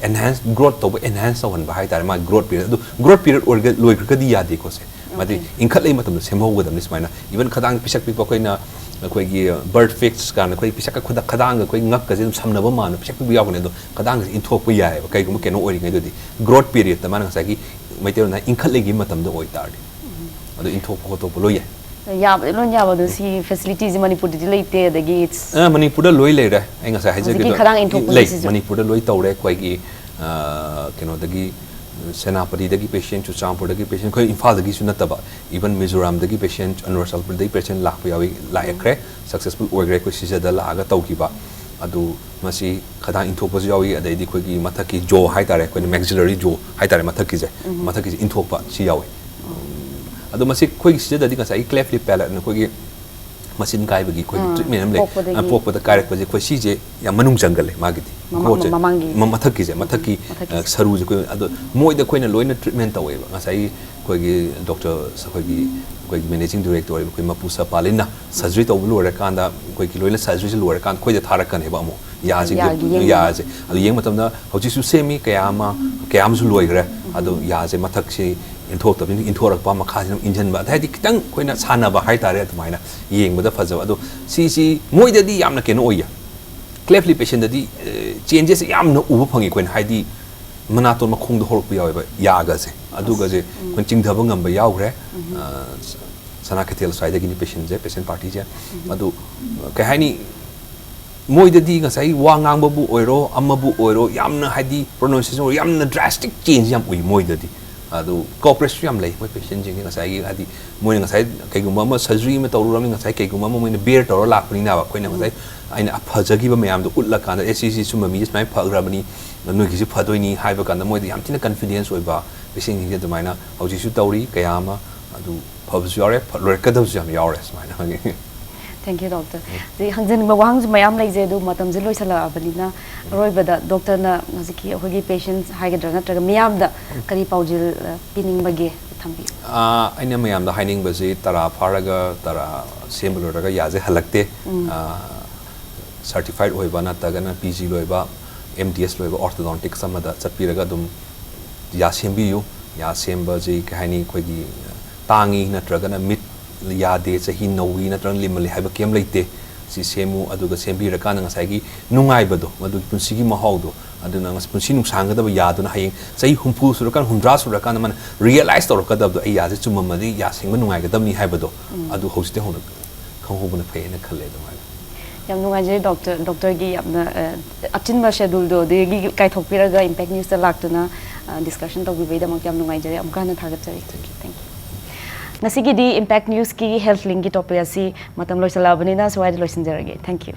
ꯑꯦꯟꯍꯥꯟꯁ ꯒ꯭ꯔꯣꯠ ꯇꯧꯕ, ꯑꯦꯟꯍꯥꯟꯁ ꯇꯧꯍꯟꯕ ꯍꯥꯏꯇꯥꯔꯦ꯫ ꯃꯥ ꯒ꯭ꯔꯣꯠ ꯄꯤꯔꯤꯌꯗ ꯑꯗꯨ ꯒ꯭ꯔꯣꯠ ꯄꯤꯔꯤꯌꯗ ꯑꯣꯏꯔꯒ ꯂꯣꯏꯈ꯭ꯔꯒꯗꯤ ꯌꯥꯗꯦꯀꯣ꯫ ꯁꯦ ꯃꯥꯗꯤ ꯏꯟꯈꯠꯂꯛꯏ ꯃꯇꯝꯗ ꯁꯦꯝꯍꯧꯒꯗꯕꯅꯤ꯫ ꯁꯨꯃꯥꯏꯅ ꯏꯚꯟ ꯈꯗꯥꯡ ꯄꯤꯁꯛ ꯄꯤꯛꯄ ꯑꯩꯈꯣꯏꯅ ꯑꯩꯈꯣꯏꯒꯤ ꯕꯔꯠ ꯐꯤꯛꯁ ꯀꯥꯏꯅ ꯑꯩꯈꯣꯏ ꯄꯤꯁꯛꯀ ꯈꯨꯗ- ꯈꯗꯥꯡꯒ ꯑꯩꯈꯣꯏ ꯉꯛꯀꯁꯦ ꯑꯗꯨꯝ ꯁꯝꯅꯕ ꯃꯥꯟꯕ ꯄꯤꯁꯛ ꯄꯤꯛꯄ ꯌꯥꯎꯕꯅꯦ꯫ ꯑꯗꯣ ꯈꯗꯥꯡꯒꯁꯦ ꯏꯟꯊꯣꯛꯄ ꯌꯥꯏꯑꯕ꯫ ꯀꯩꯒꯨꯝꯕ ꯀꯩꯅꯣ ꯑꯣꯏꯔꯤꯉꯩꯗꯗꯤ ꯒ꯭ꯔꯣꯠ ꯄꯤꯔꯤꯌꯗꯇ ꯃꯥꯅ ꯉꯁꯥꯏꯒꯤ ꯃꯩꯇꯩꯂꯣꯟꯗ ꯏꯟꯈꯠꯂꯛꯏꯒꯤ ꯃꯇꯝꯗ ꯑꯣꯏꯇꯥꯔꯗꯤ ꯑꯗꯨ ꯏꯟꯊꯣꯛꯄ ꯈꯣꯠꯇꯣꯛꯄ ꯂꯣꯏ ꯌꯥꯏ꯫ ꯌꯥꯕꯗꯤ ꯂꯣꯏ ꯌꯥꯕ꯫ ꯑꯗꯣ ꯁꯤ ꯐꯦꯁꯤꯂꯤꯇꯤꯁꯦ ꯃꯅꯤꯄꯨꯔꯗꯗꯤ ꯂꯩꯇꯦ꯫ ꯑꯗꯒꯤ it's- ꯑ, ꯃꯅꯤꯄꯨꯔꯗ ꯂꯣꯏ ꯂꯩꯔꯦ꯫ ꯑꯩ ꯉꯁꯥꯏ ꯍꯧꯖꯤꯛꯀꯤ ꯍꯥꯏꯖꯈꯤꯕꯗꯣ ꯈꯗꯥꯡ ꯏꯟꯊꯣꯛꯄꯒꯤ ꯂꯩ꯫ ꯁꯤꯁꯨ? ꯃꯅꯤꯄꯨꯔꯗ ꯂꯣꯏ ꯇꯧꯔꯦ꯫ ꯑꯩꯈꯣꯏꯒꯤ ꯑ, ꯀꯩꯅꯣꯗꯒꯤ, ꯁꯦꯅꯥꯄꯇꯤꯗꯒꯤ ꯄꯦꯁꯦꯟ, ꯆꯨꯔꯆꯥꯟꯄꯨꯔꯗꯒꯤ ꯄꯦꯁꯦꯟ, ꯑꯩꯈꯣꯏ ꯏꯝꯐꯥꯜꯗꯒꯤꯁꯨ ꯅꯠꯇꯕ, ꯏꯚꯟ ꯃꯤꯖꯣꯔꯥꯝꯗꯒꯤ ꯄꯦꯁꯦꯟ, ꯑꯔꯨꯅꯥꯆꯜ ꯄ꯭ꯔꯗꯦꯁꯇꯒꯤ ꯄꯦꯁꯦꯟ ꯂꯥꯛꯄ ꯌꯥꯎꯏ, ꯂꯥꯛꯈ꯭ꯔꯦ, ꯁꯛꯁꯦꯁꯐꯨꯜ ꯑꯣꯏꯈ꯭ꯔꯦ꯫ ꯑꯩꯈꯣꯏ ꯁꯤꯖꯗ ꯂꯥꯛꯑꯒ ꯇꯧꯈꯤꯕ꯫ ꯑꯗꯨ ꯃꯁꯤ ꯈꯗꯥꯡ ꯏꯟꯊꯣꯛꯄꯁꯨ ꯌꯥꯎꯏ, ꯑꯗꯩꯗꯤ ꯑꯩꯈꯣꯏꯒꯤ ꯃꯊꯛꯀꯤ ꯖꯣ ꯍꯥꯏꯇꯥꯔꯦ, ꯑꯩꯈꯣꯏꯅ ꯃꯦꯛꯁꯤꯂꯔꯤ ꯖꯣ ꯍꯥꯏꯇꯥꯔꯦ, ꯃꯊꯛꯀꯤꯁꯦ, ꯃꯊꯛꯀꯤꯁꯦ ꯏꯟꯊꯣꯛꯄ ꯁꯤ ꯌꯥꯎꯏ꯫ ꯑꯗꯣ ꯃꯁꯤ ꯑꯩꯈꯣꯏꯒꯤ ꯁꯤꯖꯗꯗꯤ ꯉꯁꯥꯏꯒꯤ ꯀ꯭ꯂꯦꯐ ꯂꯤꯞ ꯄꯦꯂꯦꯠꯅ ꯑꯩꯈꯣꯏꯒꯤ ꯃꯆꯤꯟ ꯀꯥꯏꯕꯒꯤ ꯑꯩꯈꯣꯏꯒꯤ ꯑꯥ, ꯇ꯭ꯔꯤꯠꯃꯦꯟ ꯑꯃ ꯂꯩ꯫ ꯄꯣꯛꯄꯗꯒꯤ꯫ ꯑ, ꯄꯣꯛꯄꯗ ꯀꯥꯏꯔꯛꯄꯁꯦ ꯑꯩꯈꯣꯏ ꯁꯤꯁꯦ ꯌꯥꯝ ꯃꯅꯨꯡ ꯆꯪꯒꯜꯂꯦ ꯃꯥꯒꯤꯗꯤ꯫ ꯃꯃꯥ- ꯒ꯭ꯔꯣꯠꯁꯦ꯫ ꯃꯃꯥꯡꯒꯤ꯫ ꯃ- ꯃꯊꯛꯀꯤꯁꯦ, ꯃꯊꯛꯀꯤ ꯃꯊꯛꯀꯤꯁꯦ꯫ ꯑ, ꯁꯔꯨꯁꯦ ꯑꯩꯈꯣꯏ ꯑꯗꯣ ꯃꯣꯏꯗ ꯑꯩꯈꯣꯏꯅ ꯂꯣꯏꯅ ꯇ꯭ꯔꯤꯠꯃꯦꯟ ꯇꯧꯋꯦꯕ꯫ ꯉꯁꯥꯏꯒꯤ ꯑꯩꯈꯣꯏꯒꯤ ꯗꯣꯛꯇꯔ ꯑꯩꯈꯣꯏꯒꯤ ꯑꯩꯈꯣꯏꯒꯤ ꯃꯦꯅꯦꯖꯤꯡ ꯗꯤꯔꯦꯛꯇꯔ ꯑꯣꯏꯕ ꯑꯩꯈꯣꯏ ꯃꯄꯨ ꯁꯄꯥꯂꯤꯟꯅ ꯁꯔꯖꯔꯤ ꯇꯧꯕ ꯂꯣꯏꯔꯀꯥꯟꯗ ꯑꯩꯈꯣꯏꯒꯤ ꯂꯣꯏꯅ ꯁꯔꯖꯔꯤꯁꯦ ꯂꯣꯏꯔꯀꯥꯟꯗ ꯑꯩꯈꯣꯏꯗ ꯊꯥꯔꯛꯀꯅꯦꯕ ꯑꯃꯨꯛ ꯌꯥꯁꯤꯡꯁꯦ꯫ ꯌꯥꯒꯤ ꯌꯦꯡꯕ꯫ ꯌꯥꯁꯦ ꯑꯗꯨ ꯌꯦꯡꯕ ꯃꯇꯝꯗ ꯍꯧꯖꯤꯛꯁꯨ ꯁꯦꯝꯃꯤ ꯀꯌꯥ ꯑꯃ ꯀꯌꯥ ꯑꯃꯁꯨ ꯂꯣꯏꯈ꯭ꯔꯦ꯫ ꯑꯗꯣ ꯌꯥꯁꯦ ꯃꯊꯛꯁꯤ ꯏꯟꯊꯣꯛꯇꯕꯅꯤꯅ ꯏꯟꯊꯣꯔꯛꯄ, ꯃꯈꯥꯁꯤꯅ ꯑꯃꯨꯛ ꯏꯟꯁꯤꯟꯕ, ꯑꯗ ꯍꯥꯏꯗꯤ ꯈꯤꯇꯪ ꯑꯩꯈꯣꯏꯅ ꯁꯥꯟꯅꯕ ꯍꯥꯏꯇꯥꯔꯦ꯫ ꯑꯗꯨꯃꯥꯏꯅ ꯌꯦꯡꯕꯗ ꯐꯖꯕ꯫ ꯑꯗꯣ ꯁꯤꯁꯤ ꯃꯣꯏꯗꯗꯤ ꯌꯥꯝꯅ ꯀꯩꯅꯣ ꯑꯣꯏꯌꯦ꯫ ꯀ꯭ꯂꯦꯐ ꯂꯤꯞ ꯄꯦꯁꯦꯟꯗꯗꯤ ꯆꯦꯟꯖꯦꯁ ꯌꯥꯝꯅ ꯎꯕ ꯐꯪꯉꯤ ꯑꯩꯈꯣꯏꯅ꯫ ꯍꯥꯏꯗꯤ ꯃꯅꯥꯇꯣꯟ ꯃꯈꯣꯡꯗ ꯍꯧꯔꯛꯄ ꯌꯥꯎꯋꯦꯕ ꯌꯥꯒꯁꯦ꯫ ꯑꯗꯨꯒꯁꯦ ꯑꯩꯈꯣꯏꯅ ꯆꯤꯡꯊꯕ ꯉꯝꯕ ꯌꯥꯎꯈ꯭ꯔꯦ꯫ ꯑ, ꯁ- ꯁꯅꯥ ꯀꯩꯊꯦꯜ ꯁ꯭ꯋꯥꯏꯗꯒꯤꯅꯤ ꯄꯦꯁꯦꯟꯁꯦ, ꯄꯦꯁꯦꯟ ꯄꯥꯔꯇꯤꯁꯦ꯫ ꯑꯗꯨ ꯀꯩ ꯍꯥꯏꯅꯤ, ꯃꯣꯏꯗꯗꯤ ꯉꯁꯥꯏ ꯋꯥ ꯉꯥꯡꯕꯕꯨ ꯑꯣꯏꯔꯣ, ꯑꯃꯕꯨ ꯑꯣꯏꯔꯣ, ꯌꯥꯝꯅ ꯍꯥꯏꯗꯤ ꯄ꯭ꯔꯣꯅꯥꯎꯟꯁꯤꯌꯦꯁꯟ ꯑꯣꯏꯔꯣ, ꯌꯥꯝꯅ ꯗ꯭ꯔꯥꯁꯇꯤꯛ ꯆꯦꯟꯖ ꯌꯥꯝ ꯎꯏ ꯃꯣꯏꯗꯗꯤ꯫ ꯑꯗꯨ ꯀꯣꯑꯣꯄꯔꯦꯠꯁꯨ ꯌꯥꯝ ꯂꯩ ꯃꯣꯏ ꯄꯦꯁꯦꯟꯁꯤꯡꯁꯦ꯫ ꯉꯁꯥꯏꯒꯤ ꯍꯥꯏꯗꯤ ꯃꯣꯏꯅ ꯉꯁꯥꯏ ꯀꯩꯒꯨꯝꯕ ꯑꯃ ꯁꯔꯖꯔꯤ ꯑꯃ ꯇꯧꯔꯨꯔꯕꯅꯤ, ꯉꯁꯥꯏ ꯀꯩꯒꯨꯝꯕ ꯑꯃ ꯃꯣꯏꯅ ꯕꯤꯌꯔ ꯇꯧꯔ ꯂꯥꯛꯄꯅꯤꯅꯕ꯫ ꯑꯩꯈꯣꯏꯅ ꯉꯁꯥꯏ ꯑꯩꯅ ꯐꯖꯈꯤꯕ ꯃꯌꯥꯝꯗꯣ ꯎꯠꯂꯀꯥꯟꯗ, "ꯑꯦ, ꯁꯤ, ꯁꯤ ꯁꯨꯝꯕ ꯃꯤꯁꯦ ꯁꯨꯃꯥꯏꯅ ꯐꯈ꯭ꯔꯕꯅꯤ, ꯅꯣꯏꯒꯤꯁꯨ ꯐꯗꯣꯏꯅꯤ" ꯍꯥꯏꯕ ꯀꯥꯟꯗ ꯃꯣꯏꯗ ꯌꯥꯝ ꯊꯤꯅ ꯀꯟꯐꯤꯗꯦꯟꯁ ꯑꯣꯏꯕ ꯄꯦꯁꯦꯟꯁꯤꯡꯁꯦ꯫ ꯑꯗꯨꯃꯥꯏꯅ ꯍꯧꯖꯤꯛꯁꯨ ꯇꯧꯔꯤ ꯀꯌꯥ ꯑꯃ꯫ ꯑꯗꯨ ꯐꯕꯁꯨ ꯌꯥꯎꯔꯦ, ꯐ- ꯂꯣꯏꯔꯛꯀꯗꯕꯁꯨ ꯌꯥꯝ ꯌꯥꯎꯔꯦ ꯁꯨꯃꯥꯏꯅ꯫ Thank you, doctor. ꯑꯗꯩ ꯍꯪꯖꯅꯤꯡꯕ ꯋꯥꯍꯪꯁꯨ ꯃꯌꯥꯝ ꯂꯩꯖꯩ, ꯑꯗꯨ ꯃꯇꯝꯁꯦ ꯂꯣꯏꯁꯤꯜꯂꯛꯑꯕꯅꯤꯅ ꯑꯔꯣꯏꯕꯗ ꯗꯣꯛꯇꯔꯅ ꯍꯧꯖꯤꯛꯀꯤ ꯑꯩꯈꯣꯏꯒꯤ ꯄꯦꯁꯦꯟꯁ ꯍꯥꯏꯒꯗ꯭ꯔꯥ ꯅꯠꯇ꯭ꯔꯒ ꯃꯤꯌꯥꯝꯗ ꯀꯔꯤ ꯄꯥꯎꯖꯦꯜ ꯑ, ꯄꯤꯅꯤꯡꯕꯒꯦ? ꯊꯝꯕꯤꯌꯨ꯫ ꯑꯥ, ꯑꯩꯅ ꯃꯌꯥꯝꯗ ꯍꯥꯏꯅꯤꯡꯕꯁꯤ ꯇꯔꯥ ꯐꯥꯔꯒ, ꯇꯔꯥ ꯁꯦꯝꯕ ꯂꯣꯏꯔꯒ ꯌꯥꯁꯦ ꯍꯜꯂꯛꯇꯦ꯫ ꯑꯥ, ꯁꯔꯇꯤꯐꯥꯏꯠ ꯑꯣꯏꯕ ꯅꯠꯇ꯭ꯔꯒꯅ ꯄꯤ ꯖꯤ ꯂꯣꯏꯕ ꯑꯦꯝ ꯗꯤ ꯑꯦꯁ ꯂꯣꯏꯕ ꯑꯣꯔꯊꯣꯗꯣꯟꯇꯤꯛꯁ ꯑꯃꯗ ꯆꯠꯄꯤꯔꯒ ꯑꯗꯨꯝ ꯌꯥ ꯁꯦꯝꯕꯤꯌꯨ꯫ ꯌꯥ ꯁꯦꯝꯕꯁꯤ ꯀꯩ ꯍꯥꯏꯅꯤ, ꯑꯩꯈꯣꯏꯒꯤ ꯇꯥꯡꯉꯤ ꯅꯠꯇ꯭ꯔꯒꯅ ꯃꯤꯠ ꯌꯥꯗꯦ, ꯆꯍꯤ ꯅꯧꯏ ꯅꯠꯇ꯭ꯔꯒ ꯂꯤꯃꯜꯂꯤ ꯍꯥꯏꯕ ꯀꯩꯝ ꯂꯩꯇꯦ꯫ ꯁꯤ ꯁꯦꯝꯃꯨ, ꯑꯗꯨꯒ ꯁꯦꯝꯕꯤꯔꯀꯥꯟꯗ ꯉꯁꯥꯏꯒꯤ ꯅꯨꯡꯉꯥꯏꯕꯗꯣ, ꯃꯗꯨꯒꯤ ꯄꯨꯟꯁꯤꯒꯤ ꯃꯍꯥꯎꯗꯣ, ꯑꯗꯨꯅ ꯉꯁ-, ꯄꯨꯟꯁꯤ ꯅꯨꯡꯁꯥꯡꯒꯗꯕ ꯌꯥꯗꯨꯅ ꯍꯌꯦꯡ ꯆꯍꯤ ꯍꯨꯝꯐꯨ ꯁꯨꯔꯀꯥꯟꯗ, ꯍꯨꯝꯗ꯭ꯔꯥ ꯁꯨꯔꯀꯥꯟꯗ ꯃꯥꯅ ꯔꯤꯌꯦꯂꯥꯏꯁ ꯇꯧꯔꯛꯀꯗꯕꯗꯣ, "ꯑꯩ ꯌꯥꯁꯦ ꯆꯨꯝꯃꯝꯃꯗꯤ ꯌꯥ ꯁꯦꯡꯕ ꯅꯨꯡꯉꯥꯏꯒꯗꯕꯅꯤ" ꯍꯥꯏꯕꯗꯣ, ꯑꯗꯨ ꯍꯧꯖꯤꯛꯇꯤ ꯍꯧꯅ ꯈꯪꯍꯧꯕꯅ ꯐꯩꯌꯦꯅ ꯈꯜꯂꯦ ꯑꯗꯨꯃꯥꯏꯅ꯫ ꯌꯥꯝ ꯅꯨꯡꯉꯥꯏꯖꯔꯦ ꯗꯣꯛꯇꯔ, ꯗꯣꯛꯇꯔꯒꯤ ꯌꯥꯝꯅ ꯑ, ꯑꯆꯤꯟꯕ ꯁꯦꯗꯨꯜꯗꯣ ꯑꯗꯨꯗꯒꯤ ꯀꯥꯏꯊꯣꯛꯄꯤꯔꯒ ꯏꯝꯄꯦꯛ ꯅ꯭ꯌꯨꯁꯇ ꯂꯥꯛꯇꯨꯅ ꯗꯤꯁꯀꯁꯟ ꯇꯧꯕꯤꯕꯩꯗꯃꯛꯇ ꯌꯥꯝ ꯅꯨꯡꯉꯥꯏꯖꯔꯦ꯫ ꯑꯃꯨꯛꯀ ꯍꯟꯅ ꯊꯥꯒꯠꯆꯔꯤ꯫ Thank you. ꯉꯁꯤꯒꯤꯗꯤ ꯏꯝꯄꯦꯛ ꯅ꯭ꯌꯨꯁꯀꯤ ꯍꯦꯜꯊ ꯂꯤꯡꯒꯤ ꯇꯣꯄꯤꯛ ꯑꯁꯤ ꯃꯇꯝ ꯂꯣꯏꯁꯤꯜꯂꯛꯑꯕꯅꯤꯅ ꯁ꯭ꯋꯥꯏꯗ ꯂꯣꯏꯁꯤꯟꯖꯔꯒꯦ꯫ Thank you.